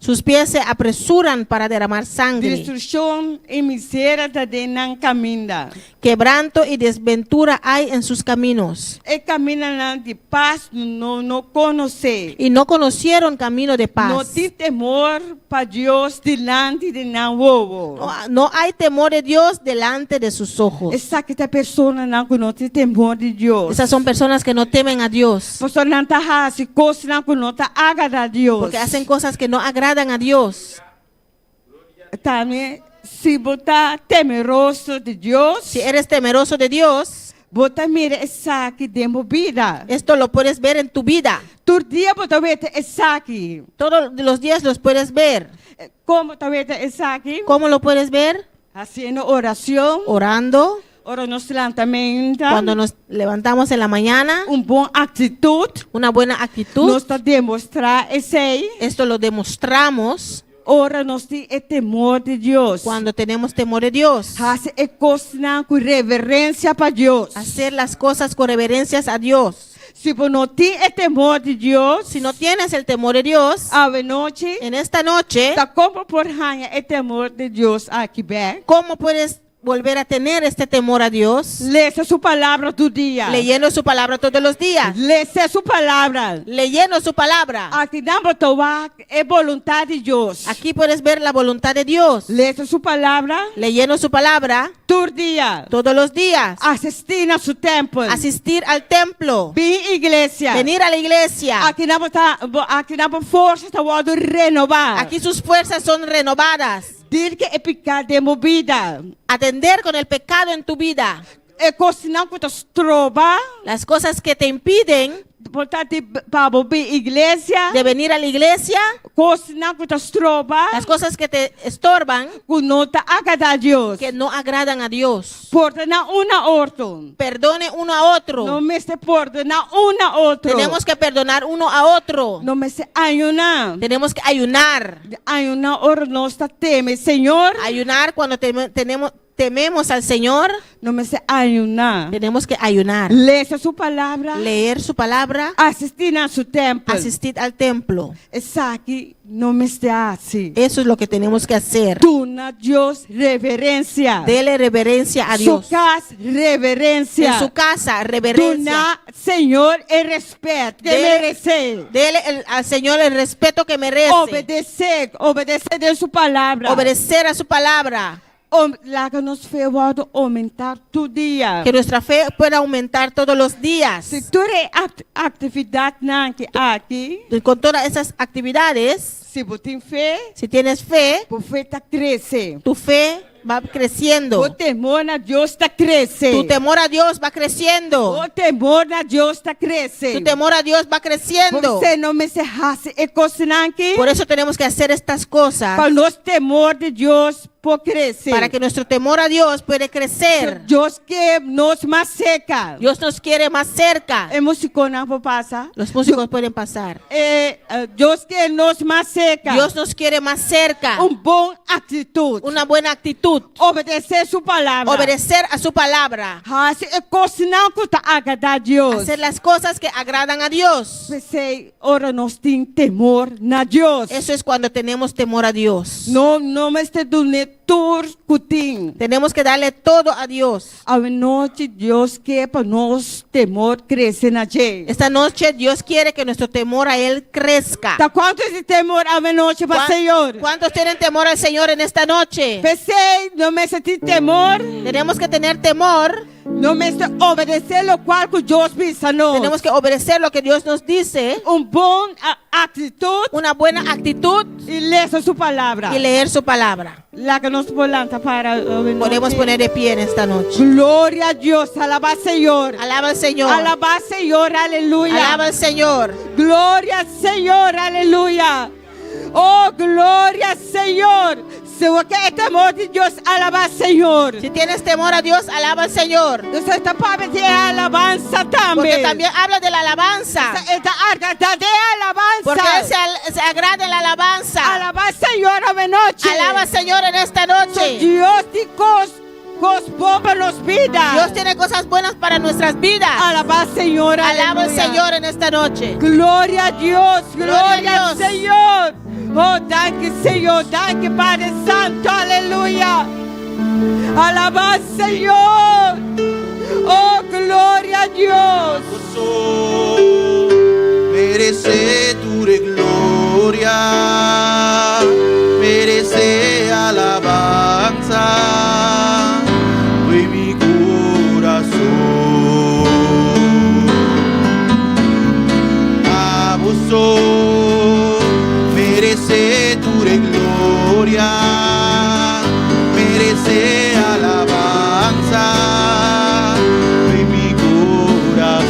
Sus pies se apresuran para derramar sangre. Destrukshon i miseria ta den nan kaminda. Quebranto y desventura hay en sus caminos. E kamindanan di pas nan no konosé. Y no conocieron camino de paz. No tin temor pa Dios dilanti di nan wowo. No, no hay temor de Dios delante de sus ojos. Esaki ta personanan ku no tin temor di Dios. Esas son personas que no temen a Dios. Pasobra nan ta hasi kosnan ku no ta agradá Dios. Porque hacen cosas que no agradan a Dios. Tambe si bo ta temeroso di Dios, Si eres temeroso de Dios, bo ta mira esaki den bo bida. Esto lo puedes ver en tu vida. Tur dia bo ta weta esaki. Todos los días los puedes ver. Kon bo ta weta esaki? ¿Cómo lo puedes ver? Hasiendo orashon. Orando. Ora nos lanta mainta. Cuando nos levantamos en la mañana. Un bon aktitut. Una buena actitud. Nos ta demostrá esei. Esto lo demostramos. Ora nos tin e temor di Dios. Cuando tenemos temor de Dios. Hasi e kosnan ku reverensia pa Dios. Hacer las cosas con reverencias a Dios. Si bo no tin e temor di Dios, Si no tienes el temor de Dios, awe nochi, en esta noche, ta kon bo por haña e temor di Dios aki bèk? ¿Cómo puedes volver a tener este temor a Dios? Lesa su palabra tur dia. Leyendo su palabra todos los días. Lesa su palabra. Leyendo su palabra. Akinan bo ta wak e boluntat di Dios. Aquí puedes ver la voluntad de Dios. Lesa su palabra. Leyendo su palabra. Tur dia. Todos los días. Asistí na su tèmpel. Asistir al templo. Bin iglesia. Venir a la iglesia. Akinan bo ta, akinan bo forsa ta wòrdu renová. Aquí sus fuerzas son renovadas. Deal ku e piká den bo bida. Atender con el pecado en tu vida. E kosnan ku ta stroba. Las cosas que te impiden. Por ta di pa bo bin iglesia. De venir a la iglesia. Kosnan ku ta stroba. Las cosas que te estorban. Ku no ta agradá Dios. Que no agradan a Dios. Pordoná un na otro. Perdone uno a otro. Nos mester pordoná un na otro. Tenemos que perdonar uno a otro. Nos mester ayuná. Tenemos que ayunar. Ayuná ora nos ta teme Señor. Ayunar cuando tenemos. tememos al Señor, nos mester ayuná. Tenemos que ayunar. Lesa su palabra. Leer su palabra. Asistí na su tèmpel. Asistir al templo. Esaki nos mester hasi. Eso es lo que tenemos que hacer. Duna Dios reverensia. Dele reverencia a Dios. Su kas, reverensia. En su casa, reverencia. Duna Señor e rèspèt ku e meresé. Dele al Señor el respeto que merece. Obedesé, obedesé den su palabra. Obedecer a su palabra. Laga nos fe wòrdu oumentá tur dia. Que nuestra fe pueda aumentar todos los días. Si tur e aktividatnan ki aki. Con todas esas actividades. Si bo tin fe. Si tienes fe. Bo fe ta krese. Tu fe va creciendo. Bo temor na Dios ta krese. Tu temor a Dios va creciendo. Bo temor na Dios ta krese. Tu temor a Dios va creciendo. P'esei nos mester hasi e kosnan aki. Por eso tenemos que hacer estas cosas. Pa nos temor di Dios por krese. Para que nuestro temor a Dios puede crecer. Dios ke nos mas serka. Dios nos quiere más cerca. E músikonan por pasa. Los músicos pueden pasar. E Dios ke nos mas serka. Dios nos quiere más cerca. Un bon aktitut. Una buena actitud. Obedesé su palabra. Obedecer a su palabra. Hasi e kosnan ku ta agradá Dios. Hacer las cosas que agradan a Dios. P'esei ora nos tin temor na Dios. Eso es cuando tenemos temor a Dios. No no mester dun'é tur ku tin. Tenemos que darle todo a Dios. Awenochi Dios ke pa nos temor krese na dje. Esta noche Dios quiere que nuestro temor a Él crezca. Ta kuantu tin temor awenochi pa Señor? ¿Cuántos tienen temor al Señor en esta noche? P'esei nos mester tin temor. Tenemos que tener temor. Nos mester obedesé lokual ku Dios bisa nos. Tenemos que obedecer lo que Dios nos dice. Un bon aktitut. Una buena actitud. I lesa su palabra. Y leer su palabra. Laga nos por lanta para awe Podemos poner de pie en esta noche. Gloria a Dios, alabá Señor. Alaba al Señor. Alabá Señor, aleluya. Alaba al Señor. Gloria al Señor, aleluya. Oh, gloria al Señor. Si bo ke e temor di Dios, alabá Señor. Si tienes temor a Dios, alaba al Señor. Entonces ta papia di e alabansa tambe. Porque también habla de la alabanza. E ta agradá den alabansa. Porque Él se, se agrada en la alabanza. Alabá Señor awenochi. Alaba al Señor en esta noche. Dios tin kos kos bon pa nos bida. Dios tiene cosas buenas para nuestras vidas. Alabá Señor. Alaba al Señor en esta noche. Gloria a Dios, Gloria a gloria al Dios. Señor. Oh, danki Señor, danki Padre Santo, aleluya. Alabá Señor. Oh, gloria a Dios. Meresé tur e gloria, meresé alabansa, doy mi kurason. Abo so meresé tur e gloria, meresé alabansa, doy mi kurason.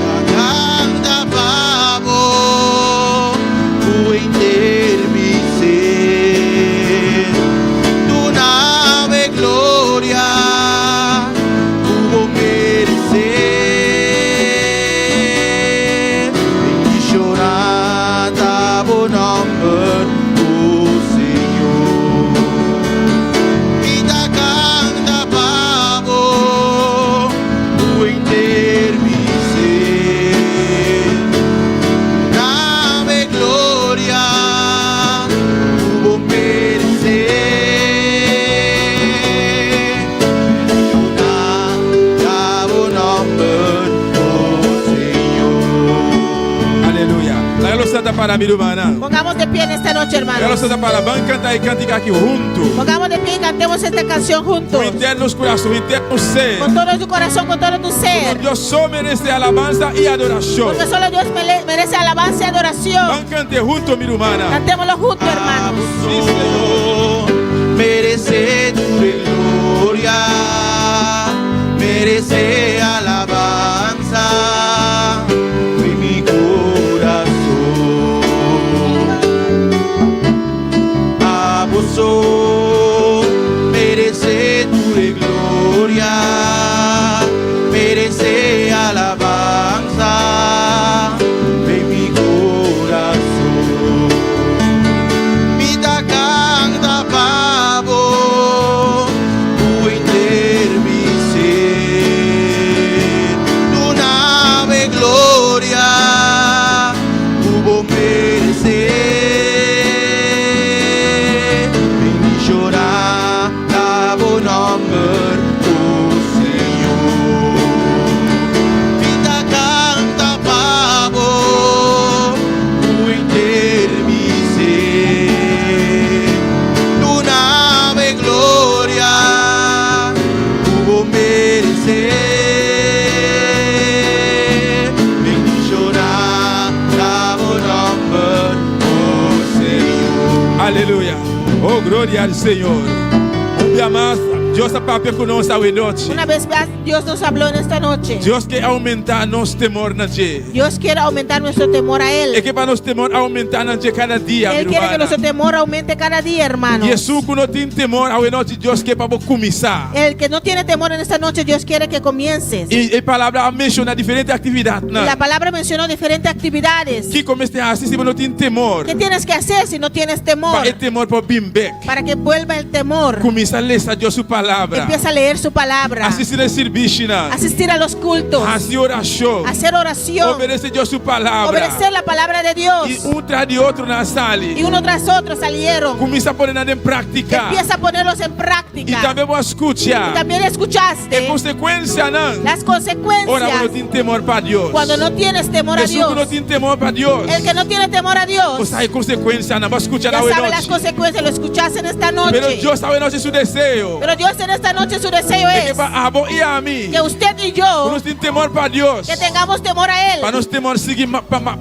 Ta kanta pa bo ku henter mi ser. Duna bo e gloria ku bo meresé. Bendishoná ta bo nòmber, o Señor. Mi ta kanta pa bo ku henter mi ser. Duna bo e gloria ku bo meresé. Bendishoná ta bo nòmber, o Señor. Aleluya. Laga nos lanta para, mi rumannan. Pongamos de pie en esta noche, Laga nos hermanos. lanta para. Ban kanta e kantika aki huntu. Pongamos de pie y cantemos esta canción juntos. Ku henter nos kurason, henter nos ser. Con todo tu corazón, con todo tu ser. Dios so meresé alabansa i adorashon. Porque solo Dios merece alabanza y adoración. Ban kant'é huntu, mi rumannan. Cantémoslo juntos, hermanos. Sí, Señor. Meresé tur e gloria, meresé alabansa, di mi kurason. Abo so meresé tur e gloria, meresé alabansa, di mi kurason. Mi ta kanta pa bo. Aleluya. Oh, gloria al Señor. Un bia mas, Dios a papia ku nos awe nochi. Una vez más, Dios nos habló en esta noche. Dios ke oumentá nos temor na dje. Dios quiere aumentar nuestro temor a Él. E ke pa nos temor oumentá na dje kada dia, mi Él quiere que rumannan. nuestro temor aumente cada día, hermano. I esun ku no tin temor awe nochi, Dios ke pa bo kuminsá. El que no tiene temor en esta noche, Dios quiere que comiences. I e palabra a menshoná diferente aktividatnan. La palabra mencionó diferentes actividades. Kiko mester hasi si bo no tin temor? ¿Qué tienes que hacer si no tienes temor? Pa e temor por bin bek. Para que vuelva el temor. Kuminsá lesa Dios su palabra. Empieza a leer su palabra. Asistí na e sirbishinan. Asistir a los cultos. Hasi orashon. Hacer oración. Obedesé Dios su palabra. Obedecer la palabra de Dios. I un tras di otro nan a sali. Y uno tras otro salieron. Kuminsá pone nan den práktika. Empieza a ponerlos en práctica. I tambe bo a skucha. Y también escuchaste. E konsekuensianan. Las consecuencias. Ora bo no tin temor pa Dios. Cuando no tienes temor a Esun Dios. ku no tin temor pa Dios. El que no tiene temor a Dios. Bo sa e konsekuensianan. Bo a skucha Ya awe sabe las nochi. consecuencias. Lo escuchaste en esta noche. Pero Dios awe nochi su deseo. Pero Dios en esta noche su deseo E ke es pa abo i ami. que usted y yo Ku nos tin temor pa Dios. que tengamos temor a Él. Pa nos temor sigui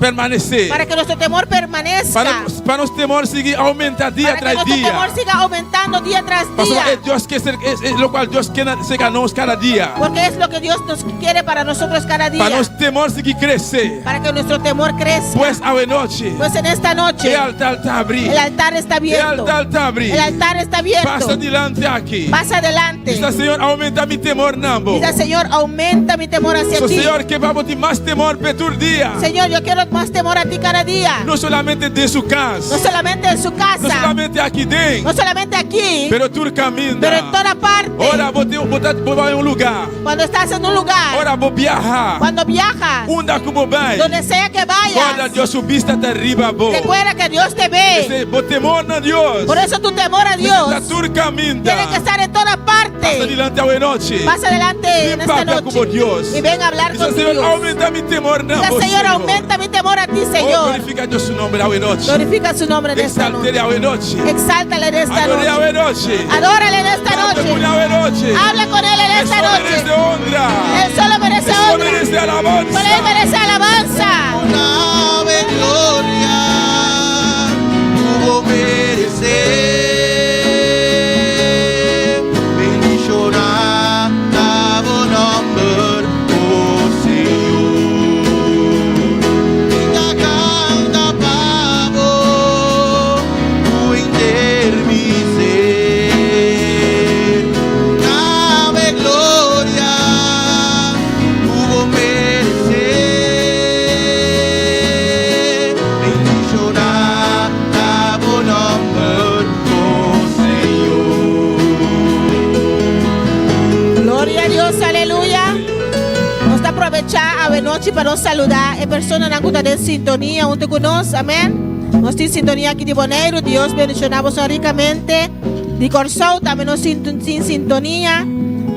permanesé. Para que nuestro temor permanezca. Pa nos temor sigui oumentá dia Para que tras nuestro dia. temor siga aumentando día tras Pasobra día. e Dios ke ser, es, es lokual Dios ke na serka nos kada dia. Porque es lo que Dios nos quiere para nosotros cada día. Pa nos temor sigui krese. Para que nuestro temor crezca. Pues awe nochi. Pues en esta noche. E altar ta abrí. El altar está E abierto. altar ta abrí. El altar está abierto. Pasa dilanti aki. Pasa adelante. Bisa Señor, oumentá mi temor na bo. Diga, Señor, aumenta mi temor hacia So, ti. Señor, ke pa bo tin mas temor p'e tur dia. Señor, yo quiero más temor a ti cada día. No solamente den su kas. No solamente en su casa. No solamente aki den. No solamente aquí. Pero tur kaminda. Pero en toda parte. Ora bo tin, bo ta, bo bai un lugá. Cuando estás en un lugar. Ora bo biaha. Cuando viajas. Unda ku bo bai. Donde sea que vayas. Kòrda Dios su bista ta riba bo. Recuerda que Dios te ve. P'esei bo temor na Dios. Por eso tu temor a Dios. Ta tur kaminda. Tiene que estar en toda parte. Pasa dilanti awe nochi. Pasa adelante en esta papia ku bo noche. Dios. Y ven a hablar Bisa, con tu Señor, Dios. oumentá mi temor na Diga, bo, Señor, aumenta mi temor a ti, Oh, Señor. glorifica Dios su nomber awe nochi. Glorifica su nombre en esta Exalt'é noche. awe nochi. Exáltale en esta Ador'é noche. awe nochi. Adórale en esta Papia noche. ku awe nochi. Habla con él en esta Él solo noche. merece honra. Él solo merece Él solo honra. merece alabanza. Solo él merece alabanza. Dame gloria, ku bo meresé. Bendishoná ta bo nòmber, oh Señor. Mi ta kanta pa bo, ku henter mi ser. Dame gloria, ku bo meresé. Bendishoná ta bo nòmber, oh Señor. Gloria a Dios, aleluya. Nos ta aprovechá awe nochi pa nos saludá e personanan ku ta den sintonia huntu ku nos. Amèn. Nos tin sintonia aki di Boneiru. Dios bendishoná boso rikamente. Di Kòrsou tambe nos tin sintonia.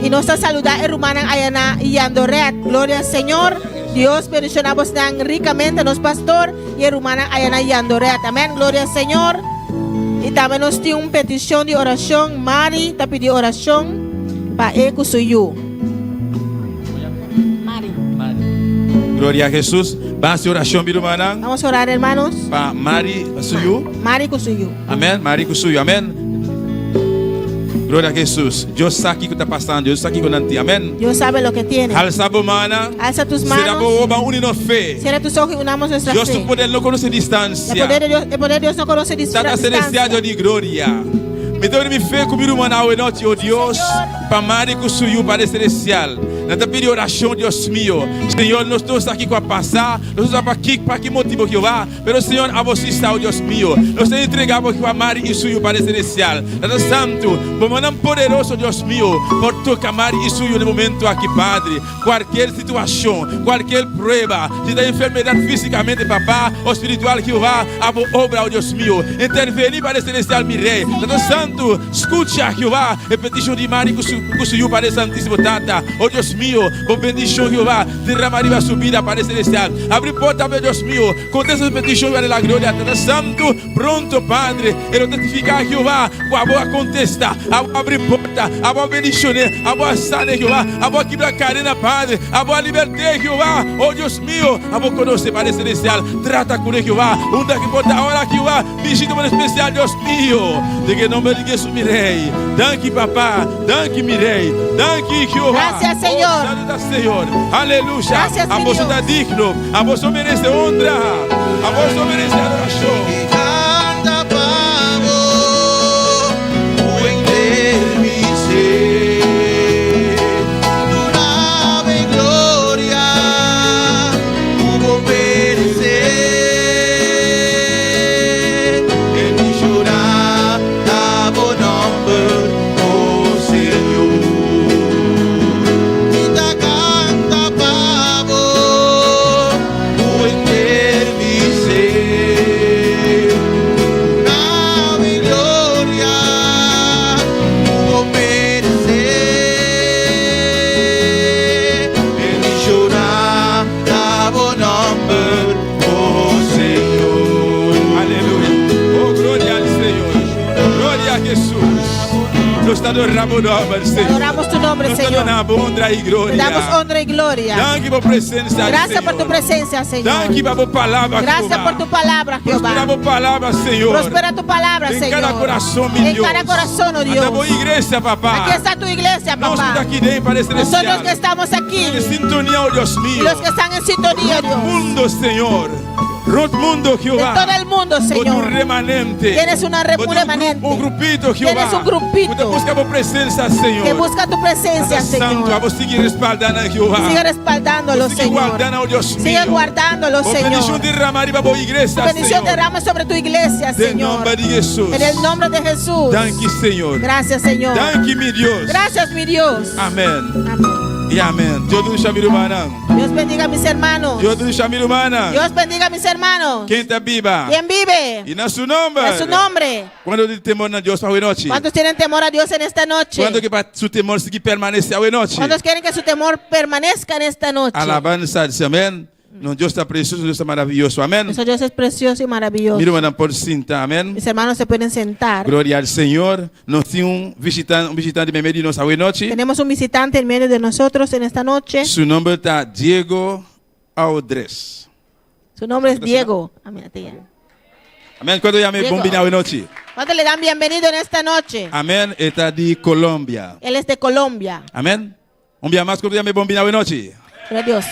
I nos ta saludá e rumannan aya na Jandoret. Gloria al Señor. Dios bendishoná bosnan rikamente, nos pastor i e rumannan aya na Jandoret. Amèn. Gloria al Señor. I tambe nos tin un petishon di orashon. Mari ta pidi orashon pa e ku su yu. Mari. Gloria a Jesus. Ban hasi orashon, mi rumannan. Vamos a orar, hermanos. Pa Mari pa su yu. Mari ku su yu. Amèn. Mari ku su yu. Amèn. Gloria a Jesus. Dios sa kiko ta pasando. Dios sa kiko nan tin. Amèn. Dios sabe lo que tiene. Alsa bo mannan. Alza tus Sera manos. bo wowo ban uni nos fe. Cierra tus ojos y unamos nuestra Dios fe. su poder no konosé distansia. El poder de Dios, el poder de Dios no conoce Tata distancia. Celestial, Dios di gloria. Mi ta uni mi fe ku mi ruman awe nochi, o Dios, pa Mari ku su yu, Padre Celestial. Nan ta pidi orashon, Dios mio. Señor, nos no sa kiko a pasa, nos no sa pa ki, pa ki motibo, Jehová, pero Señor, abo si sa, o Dios mio. Nos ta entrega abo, Jehová, Mari i su yu, Padre Celestial. Tata Santu, bo mannan poderoso, Dios mio, por toka Mari i su yu na e momento aki, Padre. Cualkier situacion, cualkier prueba, si ta enfermedad fisicamente, Papá, o spiritual, Jehová, abo obra, oh Dios mio, interveni, Padre Celestial, mi Rey, Tata Santu, scucha, Jehová, e peticion di Mari cu su, cu su yu, Padre Santisimo, Tata, oh Dios. mío, bo bendishon, Jehová, derama riba su bida, Padre Celestial. Abri porta p'e, Dios mío. Kontesta su petishon, Jehová de la gloria. Tata Santu, pronto, Padre, e lo testifiká, Jehová, ku abo a kontesta, abo a abri porta, abo a bendishon'é, abo a san'é, Jehová, abo a kibra kadena, Padre, abo a libert'é, Jehová. O Dios mío, abo konosé, Padre Celestial. Trata kuné, Jehová, unda ku por ta ora, Jehová. Bishita por especial, Dios mío. Den e nomber di Jesús, mi Rey. Danki, Papá. Danki, mi Rey. Danki, Jehová. Gracias, Señor. Oh, santo ta Señor. Aleluya. Gracias, mi A boso Dios. ta digno. A boso merece honra. A boso merece adoración. Canta pa bo, ku henter mi ser. Duna mi gloria, ku bo meresé. Bendishoná ta bo nòmber, oh Señor. Mi ta kanta pa bo, ku henter mi ser. Duna mi gloria, ku bo meresé. Bendishoná ta bo nòmber, oh Señor. Aleluya. Oh, gloria al Señor. Gloria a Jesús. Nos ta adoramos nomber, Señor. Adoramos tu nombre, Nos Señor. ta duna honra i gloria. Te damos honra y gloria. Danki pa bo presensia, Gracias por Señor. tu presencia, Señor. Danki pa bo palabra, Gracias Jehová. por tu palabra, Jehová. Prospera bo palabra, Señor. Prospera tu palabra, En Señor. kada kurason, mi En Dios. cada corazón, oh Dios. Ata bo iglesia, papá. Aquí está tu iglesia, Nos papá. ta aki den, Padre Nosotros Celestial. que estamos aquí. En sintonia, oh Dios mío. Y los que están en sintonía, Dios. Mundo, Señor. Rònt mundu, Jehová. De todo el mundo, Bo Señor. un remanente. Tienes una Bo un un remanente. Un grupito, Jehová. Tienes un grupito. Ku ta buska bo presensia, Señor. Que busca tu presencia, Santo, Señor. abo sigui respaldando, Jehová. Sigue respaldándolo, Sigue Señor. guardando, oh Dios Sigue mío. guardándolo, Bo Señor. bendishon derama riba bo iglesia, Tu bendición Señor. derrama sobre tu iglesia, Den Señor. nòmber di Jesús. En el nombre de Jesús. Danki, Señor. Gracias, Señor. Danki, mi Dios. Gracias, mi Dios. Amèn. Amèn. I amèn. Dios bendishoná mi rumannan. Dios bendiga a mis hermanos. Dios bendishoná mi rumannan. Dios bendiga a mis hermanos. Ken ta biba? ¿Quién vive? I na su nòmber. En su nombre. Kuantu tin temor na Dios awe nochi? ¿Cuántos tienen temor a Dios en esta noche? Kuantu ke pa su temor sigui permanesé awe nochi? ¿Cuántos quieren que su temor permanezca en esta noche? Alabansa, amèn. No, Dios ta presioso, Dios ta maravioso, amèn. Nuestro Dios es precioso y maravilloso. Mi rumannan por sinta, amèn. Mis hermanos se pueden sentar. Gloria al Señor. Nos tin un bishitante, un bishitante meimei di nos awe nochi. Tenemos un visitante en medio de nosotros en esta noche. Su nòmber ta Diego Audres. Su nombre es Diego. Amén. Amèn. Kuantu yam'é Diego. bon bini awe nochi? ¿Cuántos le dan bienvenido en esta noche? Amèn. E ta di Colombia. Él es de Colombia. Amèn. Un bia mas kuantu yam'é bon bini awe nochi? Gloria a Dios.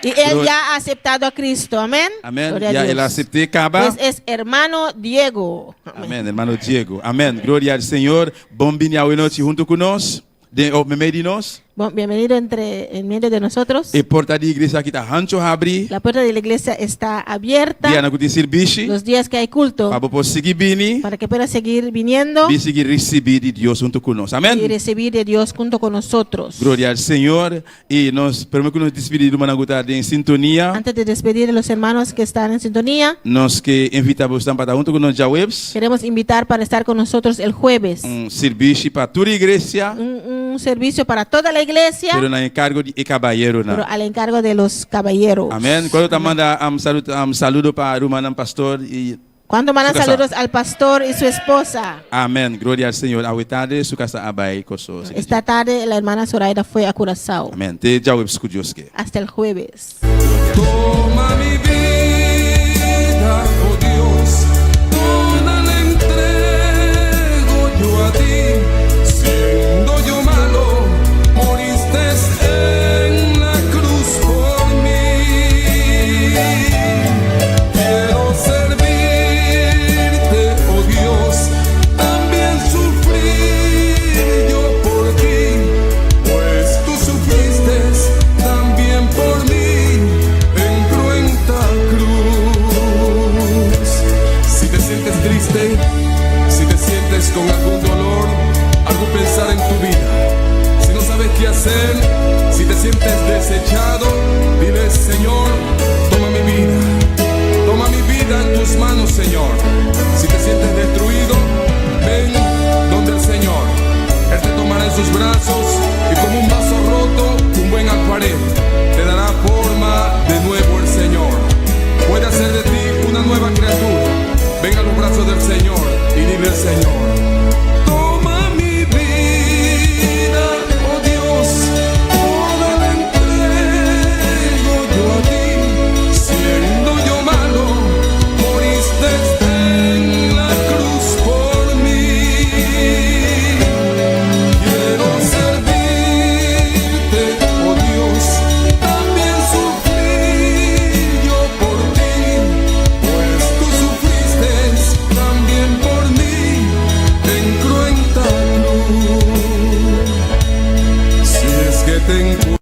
Y él Gloria- ya ha aceptado a Cristo. Amén. Amèn. Gloria a Ya Dios. el a asept'é kaba. Pues es hermano Diego. Amèn, hermano Diego. Amèn. Gloria al Señor. Bon bini awe nochi huntu ku nos. Den oh, meimei di nos. Bueno, bienvenido entre, en medio de nosotros. E porta di iglesia aki ta hanchu habrí. La puerta de la iglesia está abierta. Dianan ku tin sirbishi. Los días que hay culto. Pa bo por sigui bini. Para que pueda seguir viniendo Bin sigui risibí di Dios huntu ku nos. Amèn. y recibir de Dios junto con nosotros. Gloria al Señor. I nos, promé ku nos despedí rumannan ku ta den sintonia. Antes de despedir a los hermanos que están en sintonía, Nos ke invitá boso pa ta huntu ku nos djaweps. queremos invitar para estar con nosotros el jueves. Un sirbishi pa tur iglesia. Un servicio para toda la iglesia, Pero na enkargo di e kabayeronan. pero al encargo de los caballeros. Amèn. Kuantu ta manda un, saludo, un saludo pa rumannan pastor i ¿Cuánto mandan su kasá? saludos al pastor y su esposa? Amèn. Gloria al Señor. Awe tardi su kasá a bai Kòrsou. Esta tarde la hermana Zoraida fue a Curazao. Amèn. Te djaweps ku Dios ke. Hasta el jueves. Toma mi vida, oh Dios, toda la entrego yo a ti. Siendo yo malo, moriste en la cruz por mí. Quiero servirte, oh Dios, también sufrir yo por ti, pues tú sufriste también por mí en cruenta cruz. Si te sientes triste, si te sientes con algún dolor, algún pensar en tu vida, si no sabes qué hacer, si te sientes desechado, dile Señor, toma mi vida, toma mi vida en tus manos, Señor. Si te sientes destruido, ven donde el Señor. Él te tomará en sus brazos y como un vaso roto, un buen amigo. te encuentro.